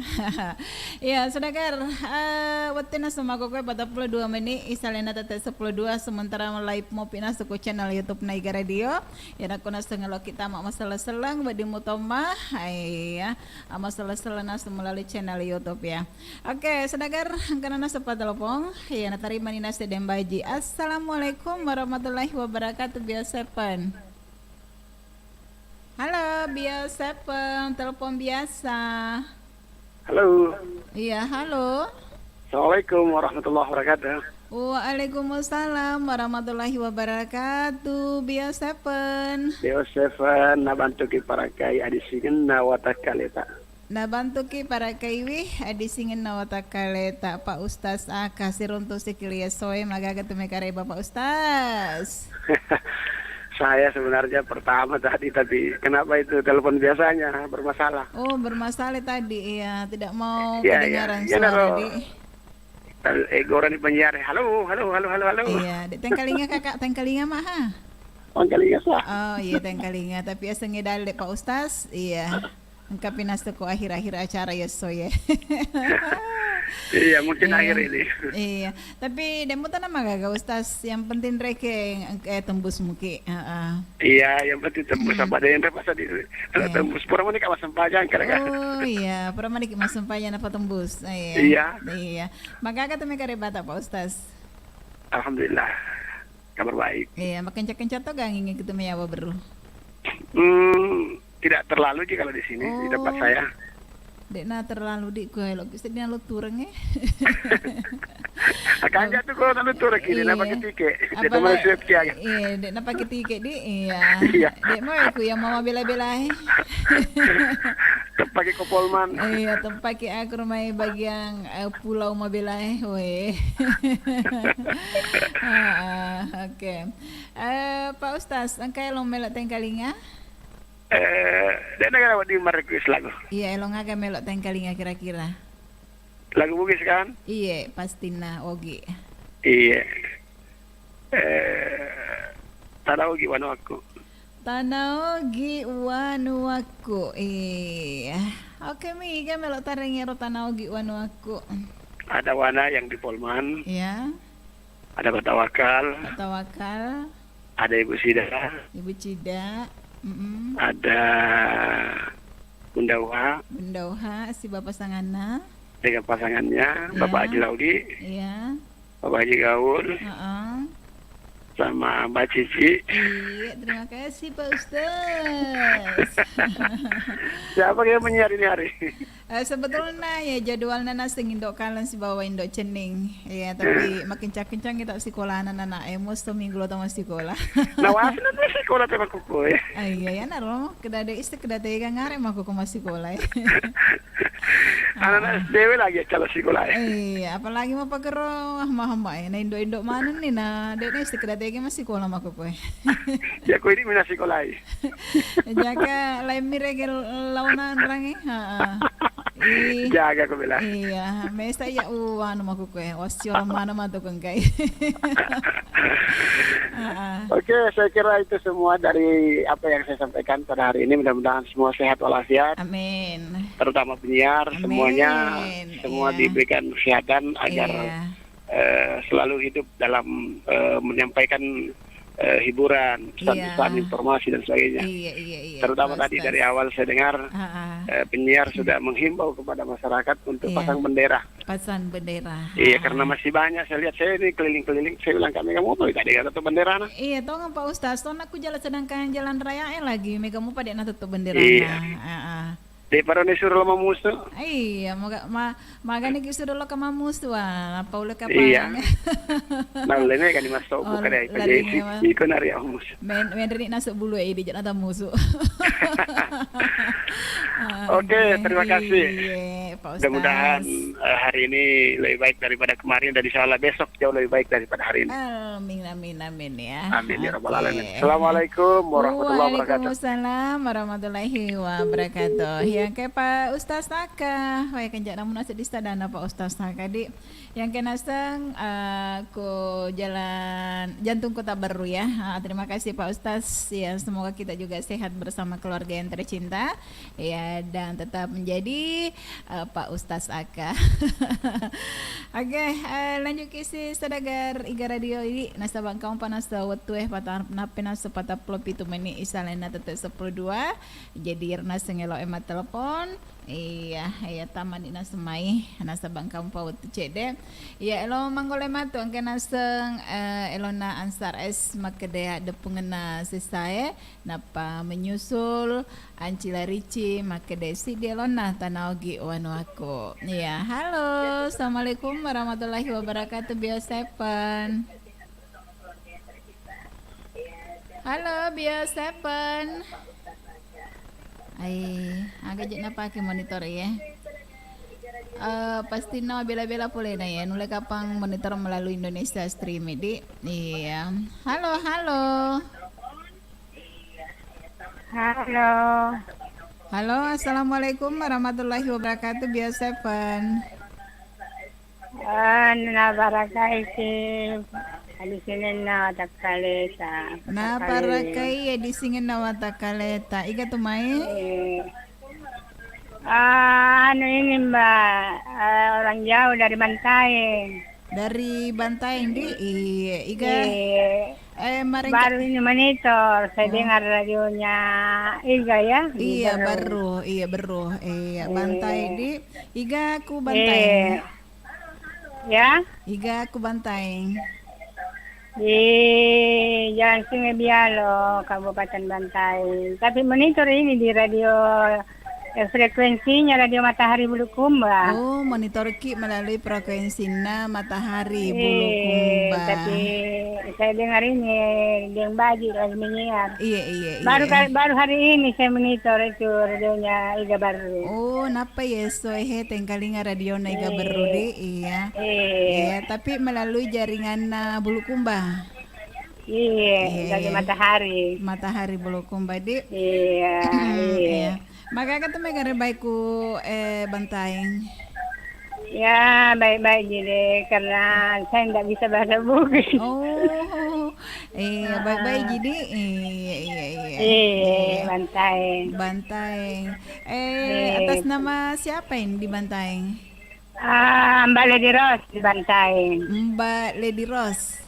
Iya, Sudagar, eh, wettu naseng mako kue patappulo dua meni, isalena tette seppulo dua, sementara live mopi naseng ko channel YouTube Naiga Radio. Iya, nakko naseng loki tama masella-selleng, wedding mutomma, iya, masella-selleng naseng melalui channel YouTube, ya. Oke, Sudagar, engkana naseng pa telepon. Iya, natarimani naseng Daeng Baji. Assalamualaikum warahmatullahi wabarakatuh, Bio Seven. Halo, Bio Seven, telepon biasa. Halo. Iya, halo. Assalamualaikum warahmatullahi wabarakatuh. Waalaikumsalam warahmatullahi wabarakatuh, Bio Seven. Bio Seven, nabantuki parakai adisingenna watakkaleta. Nabantuki parakaiwi, adisingenna watakkaleta, Pak Ustaz Aka, siruntu sikili essoe, magaga tu mekareba, Pak Ustaz? Saya sebenarnya pertama tadi, tapi kenapa itu telepon biasanya bermasalah? Oh, bermasalah tadi, iya, tidak mau Iya, iya. kedengaran Iya, suara, naro. Di. Tal-, eh, gorani penyiar. Halo, halo, halo, halo, halo. Iya, de tengkalinga, Kakak, tengkalinga, Mak, ha? Tengkalinga, Sa. Oh, iya, tengkalinga. Tapi asengnge dalle, Pak Ustaz, iya. Engka pinaseko akhir-akhir acara ya, so, ya. Iya, mungkin Iya. akhir ini. Iya. Tapi demo tana magaga, Ustaz. Yang penting rekeng, eh, tembus muki. Heeh. Iya, yang penting tembus Hmm. apa ada yang dapat tadi. Kalau Iya. tembus, pura mani kak masempajang, kira-kira. Oh, iya. Pura mani kak masempajang apa tembus. Iya. Iya. Iya. Magaga tu mekarebata, Pak Ustaz. Alhamdulillah. Kabar baik. Iya, makencang-kencang to gangi gitu meyawa beru. Hmm, tidak terlalu sih kalau di sini, di tempat Oh. saya. Dek na terlalu di kue lo, sedih lo tureng, eh. Akan jatuh kalau terlalu tureng kini, Iya. napa ketike? Dia Apalagi teman siap kia, ya? Iya, dek napa ketike di, iya. Iya. Dek mau aku yang mama bela-bela, eh. Tempaki kopolman. Iya, tempaki aku rumah bagian, eh, pulau mabela, eh. Weh. Ah, ah, oke. Eh, Pak Ustaz, engka elong melo tengkalinga? Eh, dek na wedding merequest lagu. Iya, elong aga melo tengkalinga kira-kira? Lagu Bugis kan? Iya, pastina Ogi. Iya. Eh, Tana Ogi Wanuakku. Tana Ogi Wanuakku. Iya. Oke, mi, iga melo tarengero Tana Ogi Wanuakku. Ada Wana yang di Polman. Iya. Ada Pak Tawakal. Pak Tawakal. Ada Ibu Sida. Ibu Cida. Mm-mm. Ada Bunda Uha. Bunda Uha, siba pasanganna. Dengan pasangannya, Iya. Bapak Haji Laudi. Iya. Bapak Haji Gaul. Heeh. Sama Mbak Cici. Iya, terima kasih, Pak Ustaz. Siapa yang menyiar ini hari? Eh, sebetulnya ya jadwalnya naseng Indo Kaleng sibawa Indo Cenning. Iya, tapi makin kencang-kencang kita sekolah anak-anak. Eh, mus seminggu lo tama sekolah. Nah, wah, sekolah sama kuku ya. Ah, iya, ya, naro. Kedade iste kedade kan ngare mako ko masikola e. Anak-anak S D W lagi ya calon sekolah ya. Iya, apalagi mau pagero hamba-hamba e. Nah, indo-indo maneng nih, nah, dek nih sekedar tege masikola mako koe. Ya, ko ini mina sekolah e. Jaga lain mire ke lawanan rangi. Heeh. Ih, jaga ko bela. Iya, mesa ya, uh, anu mako koe. Wasio mana matu kengkai. Heeh. Oke, saya kira itu semua dari apa yang saya sampaikan pada hari ini. Mudah-mudahan semua sehat walafiat. Amin. Terutama penyiar, semuanya, amin, semua iya, diberikan kesehatan agar, iya, eh, selalu hidup dalam, eh, menyampaikan, eh, hiburan, pesan-pesan, iya, informasi dan sebagainya. Iya, iya, iya. Terutama tadi dari awal saya dengar, heeh, eh, penyiar sudah menghimbau kepada masyarakat untuk, iya, pasang bendera. Pasang bendera. Iya, ha, karena masih banyak saya lihat, saya ini keliling-keliling, saya bilang, "Kami kamu apa? Tidak ada yang tutup bendera, nah." Iya, tongeng Pak Ustaz, tong aku jalan, sedangkan jalan raya e lagi, mega mupa dek natutup bendera. Iya. Heeh. Daripada ne suruh lo mamusu. Iya, maga, ma, magani ki suruh lo ke mamusu, ah, apa uleh kapang. Iya. Nah, uleh ne kan dimasuk buka deh, lari, lari, iko nari mamusu. Men, men rini nasuk bulu e, di jana tamusu. Ah, oke, oke, terima kasih. Iya, Pak Ustaz. Mudah-mudahan, eh, hari ini lebih baik daripada kemarin dan insya Allah besok jauh lebih baik daripada hari ini. Amin, amin, amin ya. Amin ya rabbal alamin. Oke. Assalamualaikum warahmatullahi wabarakatuh. Waalaikumsalam warahmatullahi wabarakatuh. Yang ke Pak Ustaz Taka. Wah, ya, kenjak namun nasib di stadana Pak Ustaz Taka di. Yang kena seng, eh, ko jalan Jantung Kota Baru ya. Ah, terima kasih Pak Ustaz. Ya, semoga kita juga sehat bersama keluarga yang tercinta. Ya, dan tetap menjadi, eh, Pak Ustaz Aka. Oke, eh, lanjut ke si sadagar Iga Radio ini. Nasabang kamu panas wettu e, patang, nape nasu patang puluh pitu menit, isalena tetap sepuluh dua. Jadi, irna sengelo e matelpon. Iya, iya, tamani nasemai, nasabang kamu pa wettu cedde. Iya, elo manggole matu, engka naseng, eh, elona Ansar S makkeda deppungenna sessae, nappa menyusul Ancila Ricci makkeda siddi elona Tanaogi Wanuaku. Iya, halo, assalamualaikum warahmatullahi wabarakatuh, Bio Seven. Halo, Bio Seven. Ai, aga je napake monitor ya. Eh, pasti na bela-bela pole na ya. Nulle kapang monitor melalui Indonesia Stream di. Iya. Halo, halo. Halo. Halo, assalamualaikum warahmatullahi wabarakatuh, Bio Seven. Ah, nabarakai si adisingenna watakkaleta. Naparakai adisingenna watakkaleta. Iga tu mai? Eh, ah, anu ini, Mbak, eh, orang jauh dari Bantaeng. Dari Bantaeng, di? Iya, iga. Iya. Eh, marengka- Baru ini monitor, saya dengar radionya Iga ya, di Iya, Berru. Berru. Iya, Berru. Iya, Bantaeng, di. Iga ku Bantaeng. Iya. Ya? Iga ku Bantaeng. Di Jalan Sungai Bialo, Kabupaten Bantaeng. Tapi monitor ini di radio, eh, frekuensinya Radio Matahari Bulukumba. Oh, monitor ki melalui frekuensinya Matahari Bulukumba. Iya, tapi saya dengar ini, Deng Baji lagi menyiar. Iya, iya, iya. Baru kali, baru hari ini saya monitor itu radionya Iga Berru. Oh, napa ya, so, eh, tengkalinga radiona Iga Berru, di? Iya. Iya. Iya, tapi melalui jaringan, eh, Bulukumba. Iya, iya, dari Matahari. Matahari Bulukumba, di. Iya, iya. Maka kata mega rebai ku, eh, Bantaeng. Ya, baik-baik ji deh, karena saya nggak bisa bahasa Bugis. Oh, iya, baik-baik ji di. Iya, iya, iya. Iya, Bantaeng. Bantaeng. Eh, atas nama siapa ini di Bantaeng? Ah, Mbak Lady Rose di Bantaeng. Mbak Lady Rose.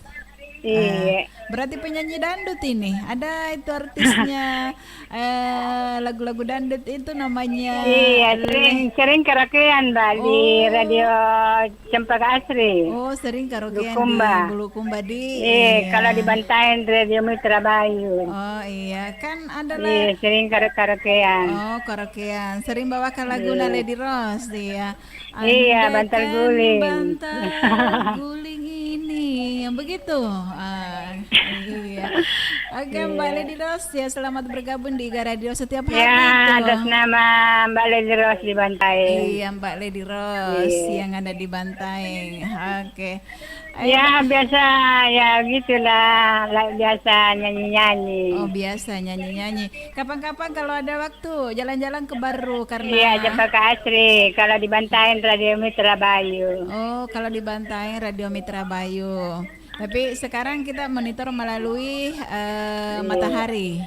Iya. Ah, berarti penyanyi dangdut ini. Ada itu artisnya, eh, lagu-lagu dangdut itu namanya Iya, sering, Le- sering karaokean, Mbak, di Oh. Radio Cempaka Asri. Oh, sering karaokean Bulukumba. Di Bulukumba, di. Iya, Iya. Kalau di Bantaeng Radio Mitra Bayu. Oh, iya. Kan ada la- Iya, sering kara-, karaokean. Oh, karaokean. Sering bawakan lagu Iya. Lady Rose, iya. Iya, bantal Andaikan guling. Bantal guling ini, yang begitu. Ah, iya. Oke, Mbak Iya. Lady Rose, ya, selamat bergabung di Iga Radio setiap hari Ya, itu. Atas nama Mbak Lady Rose di Bantaeng. Iya, Mbak Lady Rose Iya. yang ada di Bantaeng. Oke. Ayo, Ya, Mbak. Biasa, ya, gitulah, la-, biasa nyanyi-nyanyi. Oh, biasa nyanyi-nyanyi. Kapan-kapan kalau ada waktu, jalan-jalan ke Barru, karena Iya, Cempaka Asri. Kalau di Bantaeng, Radio Mitra Bayu. Oh, kalau di Bantaeng, Radio Mitra Bayu. Tapi sekarang kita monitor melalui, eh, Iya. Matahari.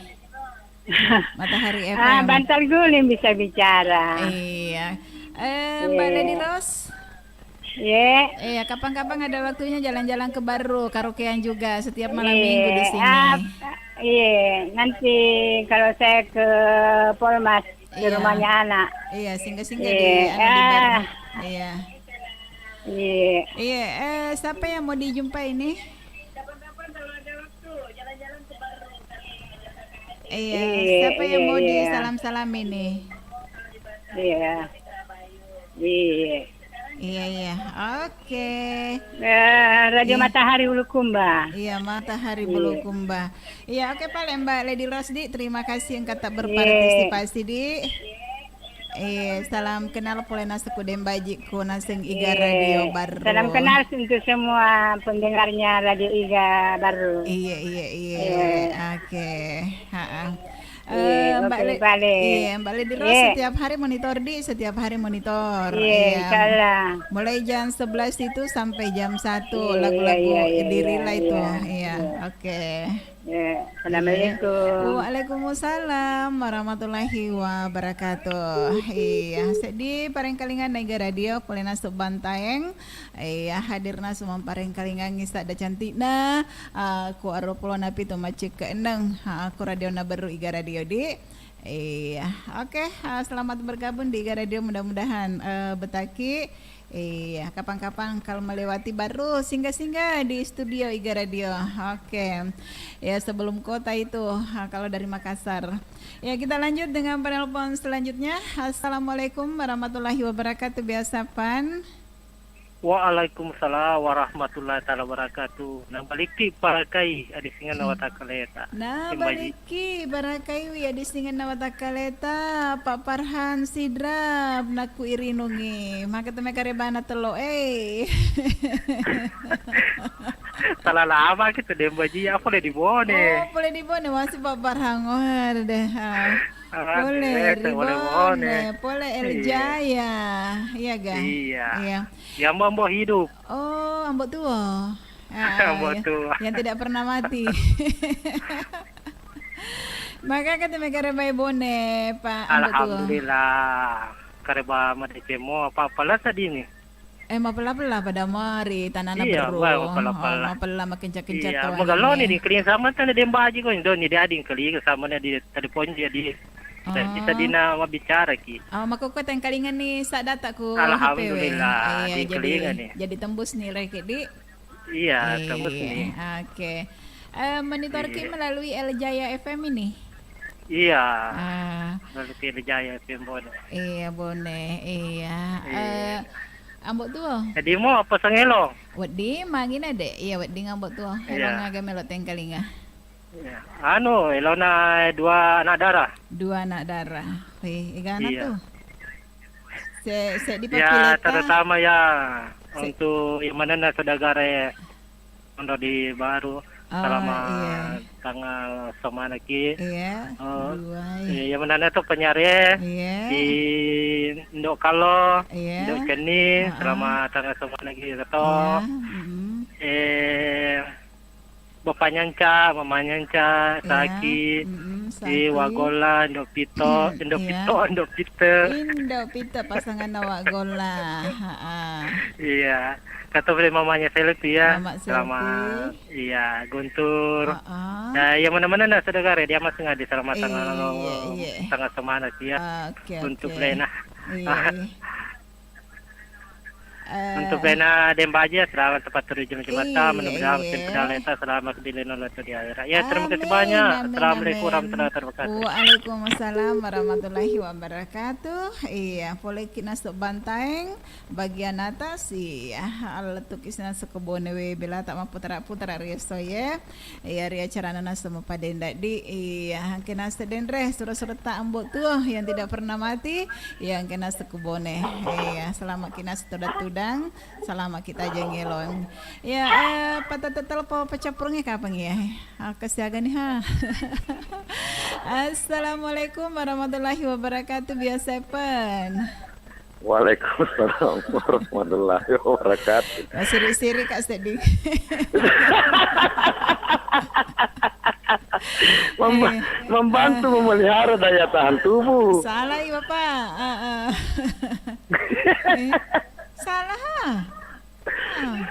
Matahari Ah, F M. Bantal guling bisa bicara. Iya. Eh, Mbak Iya. Lady Rose? Iya. Iya, kapan-kapan ada waktunya jalan-jalan ke Barru, karaokean juga setiap malam Iya. minggu di sini. Ah, iya, nanti kalau saya ke Polmas, ke Iya. rumahnya anak. Iya, singgah-singgah Iya. di, anu, di Barru. Ah. Iya. Iya. Iya, eh, siapa yang mau dijumpai ini? Iya, Iya, siapa yang iya, mau iya. disalam-salam ini? Iya. Iya. Iya, iya. Oke. Eh, Radio Iya. Matahari Bulukumba. Iya, Matahari Iya. Bulukumba. Iya, oke, paling Mbak Lady Rosdi, terima kasih engka tak Iya. berpartisipasi di. Eh, salam kenal pole naseng ku Dembaji ku naseng Iga Iya. Radio Barru. Salam kenal untuk semua pendengarnya Radio Iga Barru. Iya, iya, iya. Iya. Oke. Ha-ha. Iya, Eh, Mbak oke, Le-, balik. Iya, Mbak Lady Rose Iya. setiap hari monitor di, setiap hari monitor. Iya, Iya. Insyaallah. Mulai jam sebelas itu sampai jam satu Iya, lagu-lagu iya, iya, di iya, Rila itu. iya. Iya, Iya. oke. Iya. Assalamualaikum. Iya. Waalaikumsalam warahmatullahi wabarakatuh. Iya, seddi parengkalingan Iga Radio, pole naseng Bantaeng. Iya, hadir naseng mamparengkalingangngi sadda cantikna, ah, ku aruwa pulo napitu macik ke eneng, ah, ku radiona Barru Iga Radio di. Iya, oke, ah, selamat bergabung di Iga Radio, mudah-mudahan, eh, betaki. Iya, kapan-kapan kalau melewati Barru, singgah-singgah di studio Iga Radio. Oke. Ya, sebelum kota itu, ah, kalau dari Makassar. Ya, kita lanjut dengan penelpon selanjutnya. Assalamualaikum warahmatullahi wabarakatuh, biasa pan. Waalaikumsalam warahmatullahi taala wabarakatuh. Nabalikki parakai adissingenna watakkaleta. Nabalikki parakai wi adissingenna watakkaleta, Pak Farhan Sidrap, nakku irinungi. Maka teme karebana tello, eh. Salah lama kita Dembaji, apa le di Bone? Oh, pole di Bone, masih Pak Farhan. Oh, ada deh. Ah. Ah, Pole, eh, ri pole Bone, Bone. Pole El Iya. Jaya. Iya, ga? Iya. Iya. Ya, Mbok, Mbok hidup. Oh, Ambo Tuo. Ah, Ambo iya. Tuo. Yang tidak pernah mati. Maka kata mekare bai Bone, Pak Ambo Tuo. Alhamdulillah. Kareba madeceng mo apa-apa lah tadi ni. Eh, mapella-pella pada mari tanana Iya, berro. Mbak, mapella-pella. Oh, mapella makencang-kencang Iya, tuang magalo ini. Ni di keling sama tadi Dembaji ko, Indo ni dia di keling sama ni di telepon dia di. Dan Oh. Bisa dina mabicara ki. Oh, maka ko tengkalingan ni sadata ku H P W. Alhamdulillah, Iya, di jadi, kelingan ni. Jadi tembus ni reke di. Iya, tembus ni. Iya, oke. Eh, monitor ki Iya. melalui El Jaya F M ini? Iya. Ah. Melalui El Jaya F M Bone. Iya, Bone. Iya. Iya. Eh, Ambo Tuo. Jadi mo apa sangelo? Wedding magina, Dek? Iya, wedding Ambo Tuo. Iya. Elo ngaga melo tengkalinga. Iya. Anu, elona dua anak darah. Dua anak darah. Wih, igana Iya. tuh. Se-, se Ya, dipapileta. Terutama ya Se- untuk yang mana saudagar Pondok di Baru. Oh, selama iya. Tanggal semana ki. Iya, Oh, dua, iya. Iya, yang mana tuh penyare Iya. Di Indo Kalo, Iya. Indo Ceni, Heeh. Selama tanggal semana ki, gitu. Iya, mm-mm. Eh, Bapak Nyanca, Mama Nyanca, Iya, Saki, mm-mm, di Saki. Wagola, Indo Pito, Indo Iya. Pito, Indo Pite. Indo Pito pasangan Wagola. Ha-ha. Iya. Kata boleh mamanya Selvi ya. Mama Selvi. Selamat, iya, Guntur. Heeh. Ya, iya, mana-mana na saudara, dia masih ngadi selamat tengah, iya, iya, tengah semangat ya. Oke, untuk Lena. Iya, iya. Untuk Lena Dembaja, selamat tepat tujuh jam Jumatan, iya, mudah-mudahan iya. Selamat di Lena Loto di akhirat. Ya, terima kasih banyak. Amin, amin, amin. Assalamualaikum warahmatullahi wabarakatuh. Waalaikumsalam warahmatullahi wabarakatuh. Iya, poleki nasuk Bantaeng. Bagian atas, iya, lettuki naseng ko Bone we, belata mapputara-putara ri esso ye. Iya, ri acarana naseng mapadendaddi, iya, engke naseng denre, sura-surata Ambo Tuo yang tidak pernah mati, iya, engke naseng ko Bone. Iya, selamat ki naseng tudang-tudang, selamat kita aja ngelong. Iya, eh, patata telepon pacappurengnge kapang ya? Aku siaga nih ha. Assalamualaikum warahmatullahi wabarakatuh, biasa pen. Waalaikumsalam warahmatullahi wabarakatuh. Masiri-siri, Kak, sedih. Memba-, eh, membantu eh. Memelihara daya tahan tubuh. Salah, iya, Bapak. Ah, ah. Eh, salah, ha? Ah.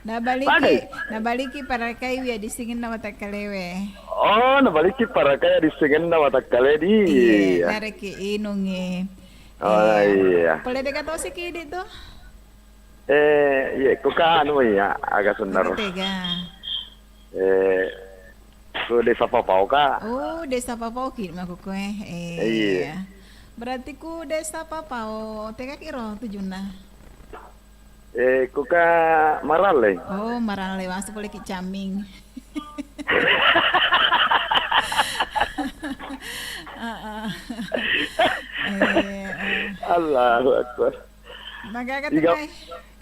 Nabaliki, nabaliki parakai wi adissingenna watakkalewe. Oh, nabaliki parakai adissingenna watakkale di. Iya, iya. Nareki inungi. Oh, iya. Iya. Pole tega tosi ki di tu? Eh, iya, ko ka anu iya, aga sennaro. Tega. Eh, ko Desa Papao ka. Oh, Desa Papao ki makkukkoe. Eh, iya. Berarti ku Desa Papao, tega ki ro tujunna? Eh, ko ka Maralle. Oh, Maralle, masuk boleh ki Caming. Heeh. Eh, eh. Allahu Akbar. Magaga tu, Iga- Kai?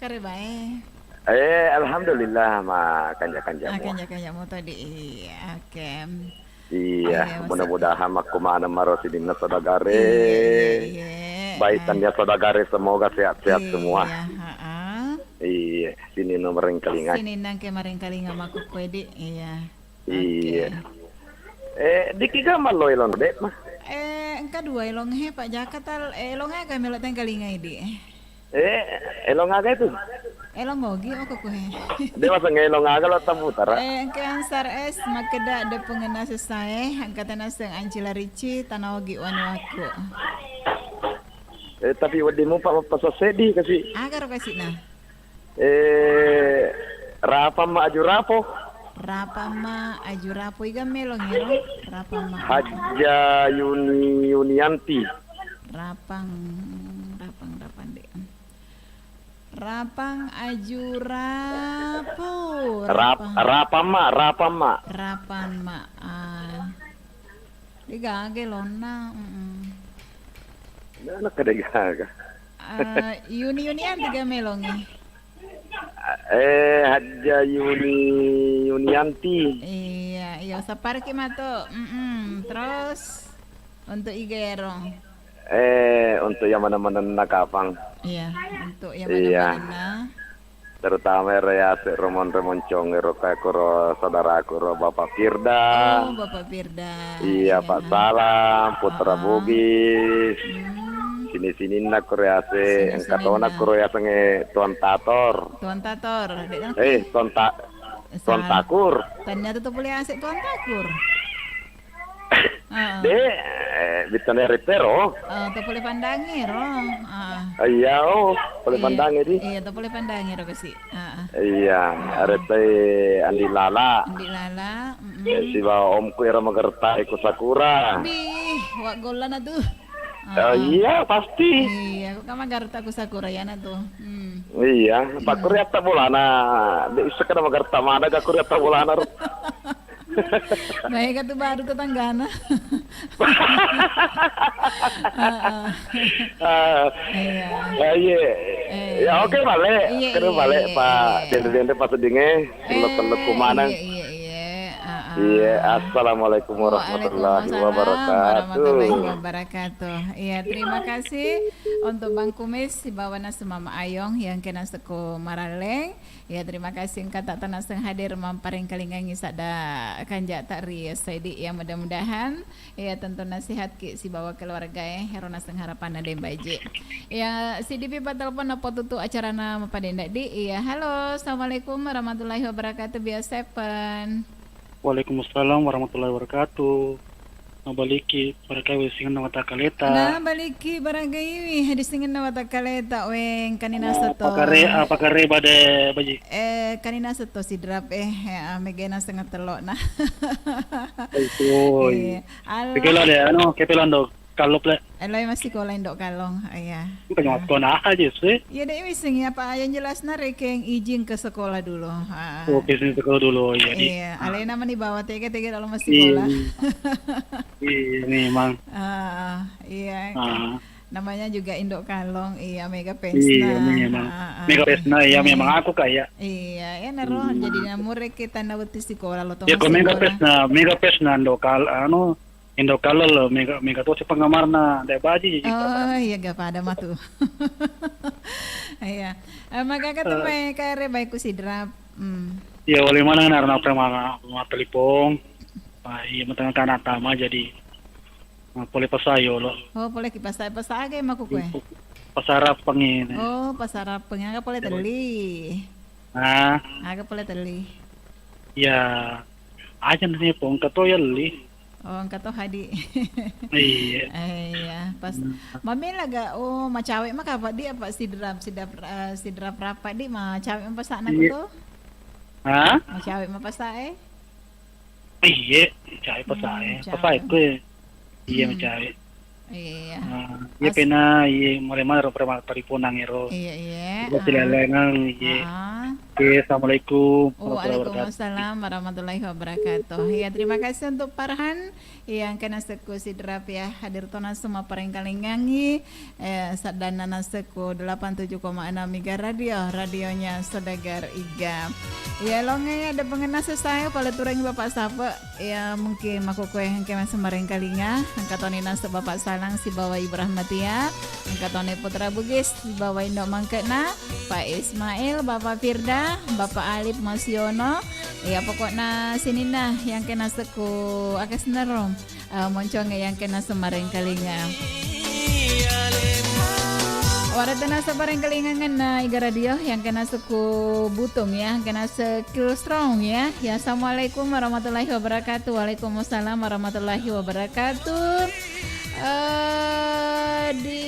Kare bae. Eh, alhamdulillah, ma kanja-kanja mo. Ah, kanja-kanja mo tadi. Iya, oke. Iya, iya, mudah-mudahan makkumaneng maro sininna saudagare. Iya, iya, iya. Baik, eh, tania saudagare, semoga sehat-sehat semua. Iya, heeh. Iya, sininna marengkalinga. Sininna engke marengkalinga makkukkoe di. Iya. Iya. Oke. Eh, diki ga mallo elong, Dek, mah? Eh, engka dua elong he, Pak Jaka tal, eh, elong aga melo tengkalinga idi? Eh, elong aga itu? Elong ogi, oh, kuku he. Dia masa ngelong aga lo tabutara? Eh, engka Ansar S, makkeda de pengena sesae, angkatana seng ancila rici, tana ogi wanu aku. Eh, tapi weddimu, Pak, mapasa sedi kasi. Aga ro kasi na? Eh, Rapang ma aju rapo. Rapang ma aju rapo, iga melo ngero? Rapang ma. Hajja Yuni, Yunianti. Rapang, rapang, rapang de. Rapang aju rapo. Rap-, rapang. Rapang ma, rapang ma. Rapang ma. Ah. Degaga elonna, mm-mm. Nana kada gaga. Eh, Yuni, Yunianti ga melongi? Eh, Hajja Yuni, Yunianti. Iya, iya, saparki mato. Mm-mm. Terus untuk igero. Eh, untuk yang mana-mana nakapang. Iya, untuk yang mana-mana. Terutama ero yase' ro monro moncong ero, kae kuro saudaraku ro Bapak Firda. Oh, Bapak Firda. Iya, iya. Pak Salam, Putra Bugis. Hmm. Sini-sininna kuro yase', engka tona kuro yasengnge Tuan Tator. Tuan Tator, dek. Eh, Tuan Ta-, Tuan Takur. Ternyata tu pole yase' Tuan Takur. Heeh. De, eh, bittana ri tero. Eh, to pole pandangi ro. Heeh. Ah, iya, oh, pole pandangi di. Iya, to pole pandangi ro kasi. Heeh. Iya, heeh. Aretai Andi Lala. Andi Lala, mm-mm. Eh, sibawa omku ero magertai ku Sakura. Bih, wa gollana tu. Oh, iya, pasti. Iya, ku ka magerta ku Sakura yana tu. Hmm. Iya, Pak Kuriatta bolana. De, issek kada magerta mana ga Kuriatta bolana ro. Maega tu baru tetanggana. Heeh. Ah. Iya. Ah, iya. Eh. Ya, oke, balik. Iya, terus iya, balik, iya, Pak. Iya. Dende-dende pas dinge, eh, teluk-teluk kumanang. Iya, iya, iya. Heeh. Iya, assalamualaikum warahmatullahi Waalaikumsalam wabarakatuh. warahmatullahi wabarakatuh. Iya, terima kasih untuk Bang Kumis sibawa naseng Mama Ayong yang kena seko Maralleng. Iya, terima kasih engka tak tenaseng hadir mamparengkalingangi sadda kanjata ri S I D. Ya, mudah-mudahan, iya, tentu nasihatki sibawa keluarga e, hero naseng harapanna Deng Baji. Iya, sidipi pa telepon apa tutu acarana mapadendaddi. Iya, halo, assalamualaikum warahmatullahi wabarakatuh, biasa Seven. Waalaikumsalam warahmatullahi wabarakatuh. Nabaliki barakai wisienna watakkaleta. Nabaliki barakai wi hadisingenna watakkaleta, weng, kani Nah, naseto. pakare-, ah, pakare bade baji. Eh, kani naseto sidrap, eh, eh, ah, mega naseng tello na. Itu. Iya. Allah. Kepelo de, anu, kepelo ando. Kallop le. Eloi massikola Indo Kallong, iya. Bukan Ah. sekolah aja sih. Iya, dek, missing ya, Pak. Yang jelasna rekeng izin ke sekolah dulu. Ah. Oke, sini sekolah dulu, iya, di. Iya, Ah. alena mani bawa tega-tega dalam Iya. massikola. Iya, memang. Ah, iya. Ah. Namanya juga Indo Kallong, iya, mega Iya, fansna. memang. Ah, ah, Mega fansna, iya, Iya. memang aku kayak. Iya, ya naro. Hmm. Jadi namure kita nauti sekolah lo, Ya, Thomas, kok mega sekolah. fansna, mega fansna Indo Kal-, anu, Indo Kallol, mega, mega tosi penggemarna, de baji. Oh, iya, gak pada matu. Iya. Eh, maka kata Eh. mai kare baikku sidrap. Hmm. Iya, wali mana na, na, ma-, ma-, telepon. Ah, iya, matengah kana tama jadi. Ah, pole pasayo lo. Oh, pole ki pasai, pasai aga maku kue? Pasarapeng ini. Oh, pasarapeng. Aga pole Iya. teli? Ah. Aga pole teli? Ya, aja nih, pong keto ya li. Oh, engka to hadi. Iya. Eh, iya, pas Hmm. mamela ga, oh, macawe maka apa di apa sidrap, sidrap, eh, sidrap rapa di macawe mapasa anak Iya. to? Hah? Macawe mapasa eh? Iya, macawe pasa Hmm, eh. Pasa cawe. itu ya. Iya, Hmm. macawe. Iya. Ah, iya As- pena, iya, mulai mana ro preman paripunang ero. Iya, iya. Iya, Ah. silalengang, iya. Ah. Oke, assalamualaikum warahmatullahi wabarakatuh. Waalaikumsalam warahmatullahi wabarakatuh. Ya, terima kasih untuk Farhan yang kena seku sidrap ya. Hadir tona semua parengkalingangi, eh, sadana naseku delapan tujuh koma enam Iga Radio, radionya Saudagar Iga. Ya, longe ada pengenna sesae pale turangi Bapak Sape. Ya, mungkin makkukue engka maseng marengkalinga, engka toni naseng Bapak Salang sibawa Ibu Rahmatia, engka toni Putra Bugis sibawa Indo Mangkena, Pak Ismail, Bapak Firda, Bapak Alif Masiono. Ya, pokokna sininna yang kena seku akas nero, eh, monconge yang kena semmarengkalinga. Warata naseng parengkalingangenna Iga Radio yang kena seku Butung ya, yang kena seku Strong ya. Ya, assalamualaikum warahmatullahi wabarakatuh. Waalaikumsalam warahmatullahi wabarakatuh. Eh, di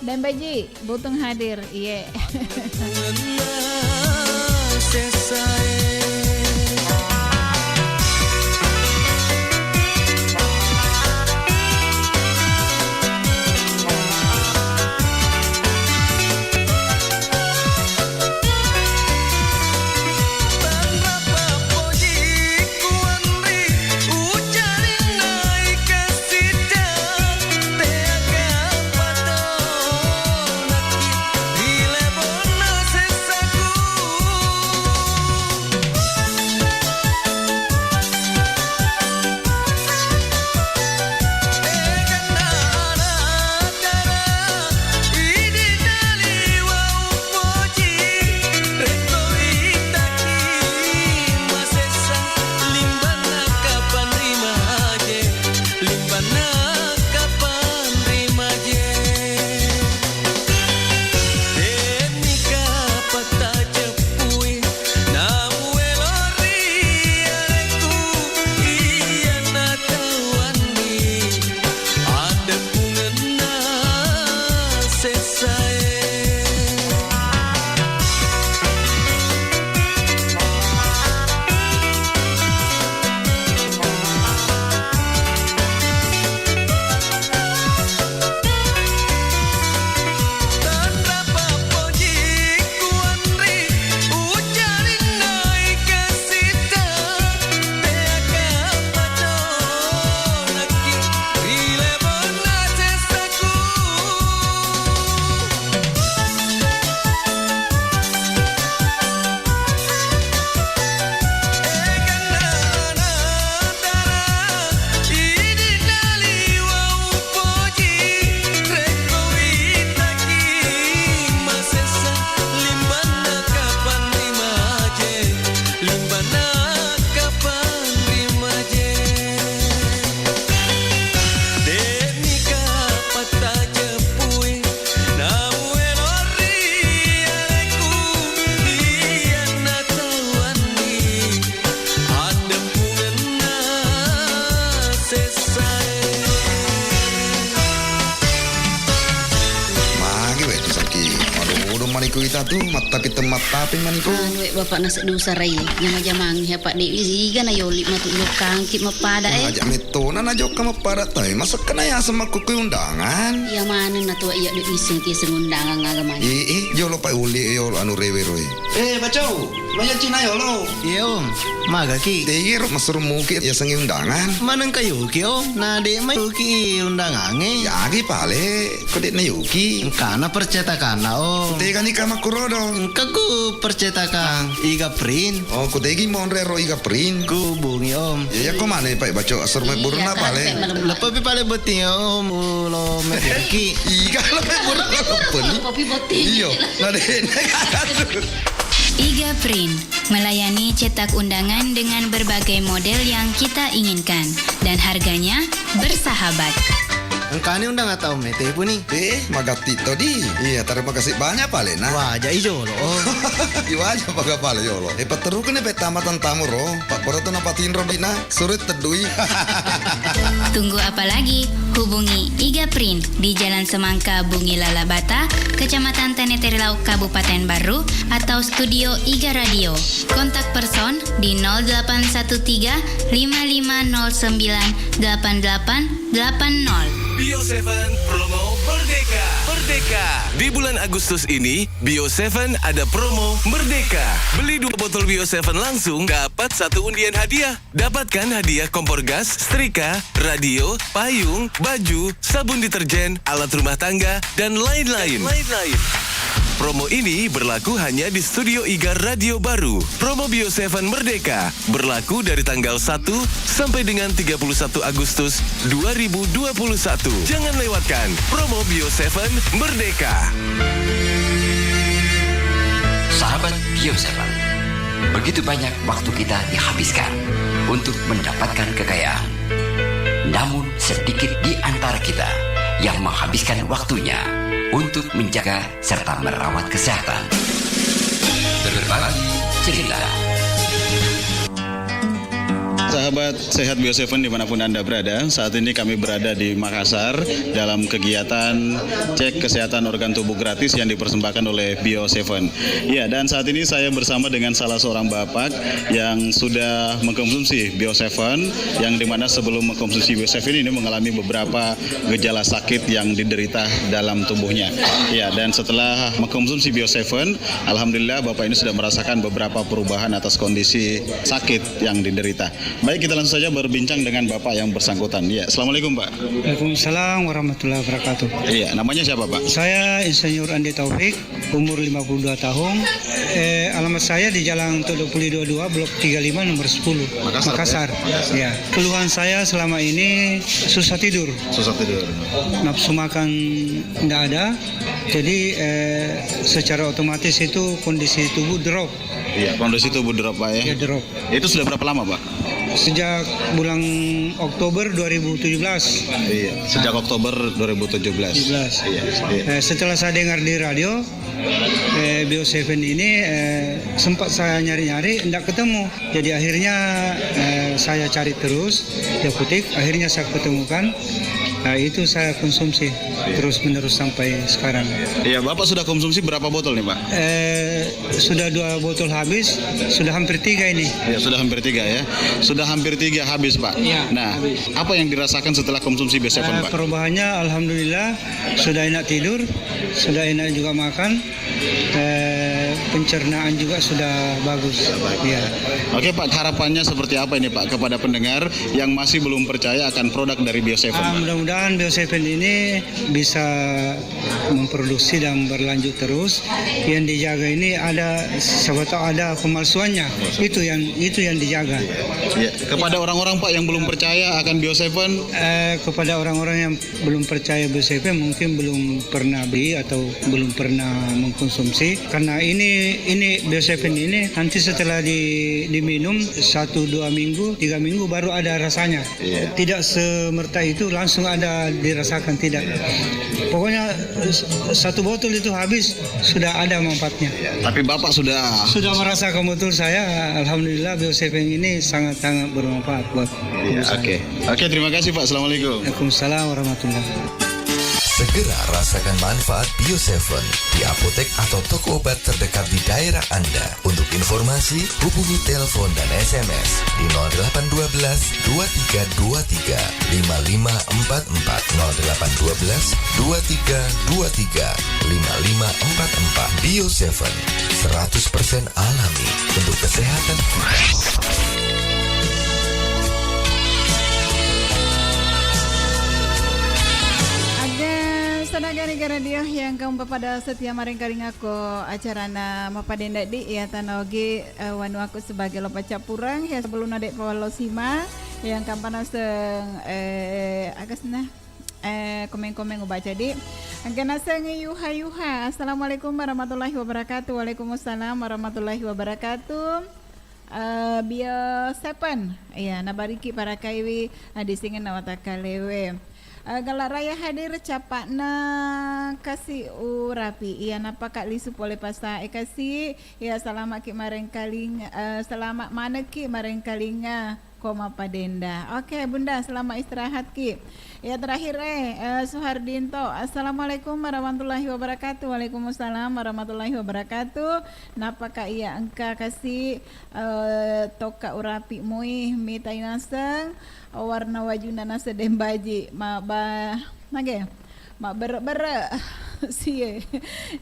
Deng Baji, Butung hadir. Iye. Atu, mattapi temmattapi maniko. Anu, eh, bapak nase dusarai, jama-jamang, ya, Pak, de, iga na yoli matu jokkangki mappada, eh. Aja metona na jokka mappada, tai, masekka na yaseng makkukui undangan. Iya maneng na tua iya de iseng ki iseng undangan aga maneng. Eh, eh, jolo, Pak, uli, eh, yolo, anu, rewe, roe. Eh, Bacau, maya Cina, yolo. Iya, Om. Magaki? Tegi ro masuru muki yaseng undangan. Maneng kayuki, Om. Na de mai ki undangange. Yagi pale. Ko de' na yuki. Engkana percetakanna, Om. Tegani ka makkurodo. Engka ku percetakan Iga Print. Oh, ku tegi monre ro Iga Print. Ku hubungi, Om. Ya, ya, ko mana, Pak, baco asur mai burna pale. Lepepi pale botting, Om, ulo mepeki. Iga lepe burna lepeni. Lepepi botting. Iyo, na de' na. Iga Print melayani cetak undangan dengan berbagai model yang kita inginkan dan harganya bersahabat. Engkani undang atau mete puni? Eh, magatti to di. Iya, terima kasih banyak pale na. Waja i jolo. Iwaja paga pale jolo. Eh, paterukne pe tama tantamu ro. Pak Poro tu napatinro di na. Surit teddui. Tunggu apa lagi? Hubungi Iga Print di Jalan Semangka, Bungi Lalabata, Kecamatan Teneterilau, Kabupaten Barru, atau Studio Iga Radio. Kontak person di nol delapan satu tiga lima lima nol sembilan delapan delapan delapan nol. Bio Seven Promo Merdeka. Merdeka. Di bulan Agustus ini, Bio Seven ada promo Merdeka. Beli dua botol Bio Seven langsung dapat satu undian hadiah. Dapatkan hadiah kompor gas, setrika, radio, payung, baju, sabun deterjen, alat rumah tangga, dan lain-lain. Lain-lain. Promo ini berlaku hanya di Studio Iga Radio Baru. Promo Bio Seven Merdeka berlaku dari tanggal satu sampai dengan tiga puluh satu Agustus dua ribu dua puluh satu. Jangan lewatkan promo Bio Seven Merdeka. Sahabat Bio Seven, begitu banyak waktu kita dihabiskan untuk mendapatkan kekayaan. Namun sedikit di antara kita yang menghabiskan waktunya untuk menjaga serta merawat kesehatan. Berbagi cerita. Sahabat sehat Bio Seven dimanapun Anda berada, saat ini kami berada di Makassar dalam kegiatan cek kesehatan organ tubuh gratis yang dipersembahkan oleh Bio Seven. Ya, dan saat ini saya bersama dengan salah seorang bapak yang sudah mengkonsumsi Bio Seven, yang dimana sebelum mengkonsumsi Bio Seven ini mengalami beberapa gejala sakit yang diderita dalam tubuhnya. Ya, dan setelah mengkonsumsi Bio Seven, alhamdulillah bapak ini sudah merasakan beberapa perubahan atas kondisi sakit yang diderita. Baik, kita langsung saja berbincang dengan bapak yang bersangkutan. Ya, assalamualaikum, Pak. Waalaikumsalam warahmatullahi wabarakatuh. Iya, namanya siapa, Pak? Saya Insinyur Andi Taufik, umur lima puluh dua tahun. Eh, alamat saya di Jalan Todok Puli dua dua, Blok tiga lima, nomor sepuluh, Makassar, Makassar. Ya? Ya. Keluhan saya selama ini susah tidur. Susah tidur. Nafsu makan ndak ada. Jadi, eh, secara otomatis itu kondisi tubuh drop. Iya, kondisi tubuh drop, Pak, ya. Ya, drop. Itu sudah berapa lama, Pak? Sejak bulan Oktober dua ribu tujuh belas. Iya, sejak Oktober dua ribu tujuh belas. Tujuh belas. Iya, iya. Eh, setelah saya dengar di radio, eh, Bio Seven ini, eh, sempat saya nyari-nyari, ndak ketemu. Jadi akhirnya, eh, saya cari terus di apotek, akhirnya saya ketemukan. Nah, itu saya konsumsi terus-menerus sampai sekarang. Iya, Bapak sudah konsumsi berapa botol nih, Pak? Eh, sudah dua botol habis, sudah hampir tiga ini. Ya, sudah hampir tiga ya. Sudah hampir tiga habis, Pak. Iya, nah, habis. Apa yang dirasakan setelah konsumsi Bio Seven, eh, Pak? Perubahannya, alhamdulillah, sudah enak tidur, sudah enak juga makan. Eh, pencernaan juga sudah bagus. Sudah bagus. Iya. Oke, Pak, harapannya seperti apa ini, Pak, kepada pendengar yang masih belum percaya akan produk dari Bio Seven, ah, Pak? Mudah-mudahan Bio Seven ini bisa memproduksi dan berlanjut terus. Yang dijaga ini ada, siapa tahu ada pemalsuannya. Itu yang, itu yang dijaga. Ya, kepada orang-orang, Pak, yang belum percaya akan Bio Seven. Eh, kepada orang-orang yang belum percaya Bio Seven, mungkin belum pernah beli atau belum pernah mengkonsumsi. Karena ini, ini Bio Seven ini nanti setelah di, diminum satu dua minggu, tiga minggu baru ada rasanya. Iya. Tidak semerta itu langsung ada dirasakan, tidak. Pokoknya s-, satu botol itu habis, sudah ada manfaatnya. Iya, tapi Bapak sudah. Sudah merasakan betul saya, alhamdulillah Bio Seven ini sangat-sangat bermanfaat buat tubuh saya. Iya, oke. Oke, terima kasih, Pak. Assalamualaikum. Waalaikumsalam warahmatullahi. Segera rasakan manfaat Bio tujuh di apotek atau toko obat terdekat di daerah Anda. Untuk informasi, hubungi telepon dan S M S di nol delapan dua belas dua tiga dua tiga lima lima empat empat, nol delapan dua belas dua tiga dua tiga lima lima empat empat. Bio tujuh, seratus persen alami untuk kesehatan kita. Aga sanaga Niga Radio yang kamu pada setia maring kaling aku acarana Mappadendaddi ya tanogi, eh, wanuaku sebagai lopa capurang ya sebelum nadek pawallo sima yang kampana seng, eh, agasna. Eh, komen-komen ubaca di. Engka naseng Yuha Yuha. Assalamualaikum warahmatullahi wabarakatuh. Waalaikumsalam warahmatullahi wabarakatuh. Eh, Bio Seven. Iya, nabariki parakaiwi, eh, disingin na watakkalewe. Eh, Gala Raya hadir capakna kasi urapi. Iya, napaka lisu pole pasa e kasi. Iya, selamat ki marengkaling, eh, selamat manekki marengkalinga. Ko Mappadenda. Oke, Bunda, selamat istirahat ki. Ya, terakhir, eh, eh, Suhardinto. Assalamualaikum warahmatullahi wabarakatuh. Waalaikumsalam warahmatullahi wabarakatuh. Napaka iya engka kasi, eh, tokka urapi mui mita inaseng warna wajuna naseng dembaji. Ma ba nage? Mabbere-bere. Sie.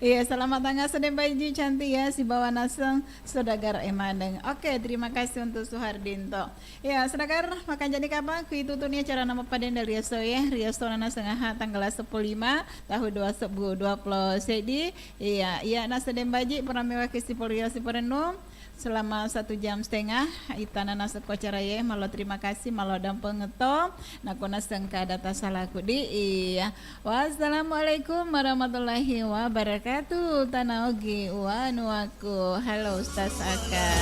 Iya, selamat tanggal sedeng Baji cantik ya, sibawa naseng saudagar e maneng. Oke, terima kasih untuk Suhardinto. Iya, saudagar, makanjani kapang, kui tutuni acara nama paden dari Rioso ya. Rioso nana sengaha tanggal sepuluh lima tahun dua ribu dua puluh seddi. Iya, iya, naseng Baji, pura mewakili si Polio si Perenung. Selama satu jam setengah, itana naseng ko acara ye, malo terima kasih, malo dampeng to, nakuna sengka data salaku di, iya. Wassalamualaikum warahmatullahi wabarakatuh. Tanaogi wanuaku. Halo Ustaz Aka.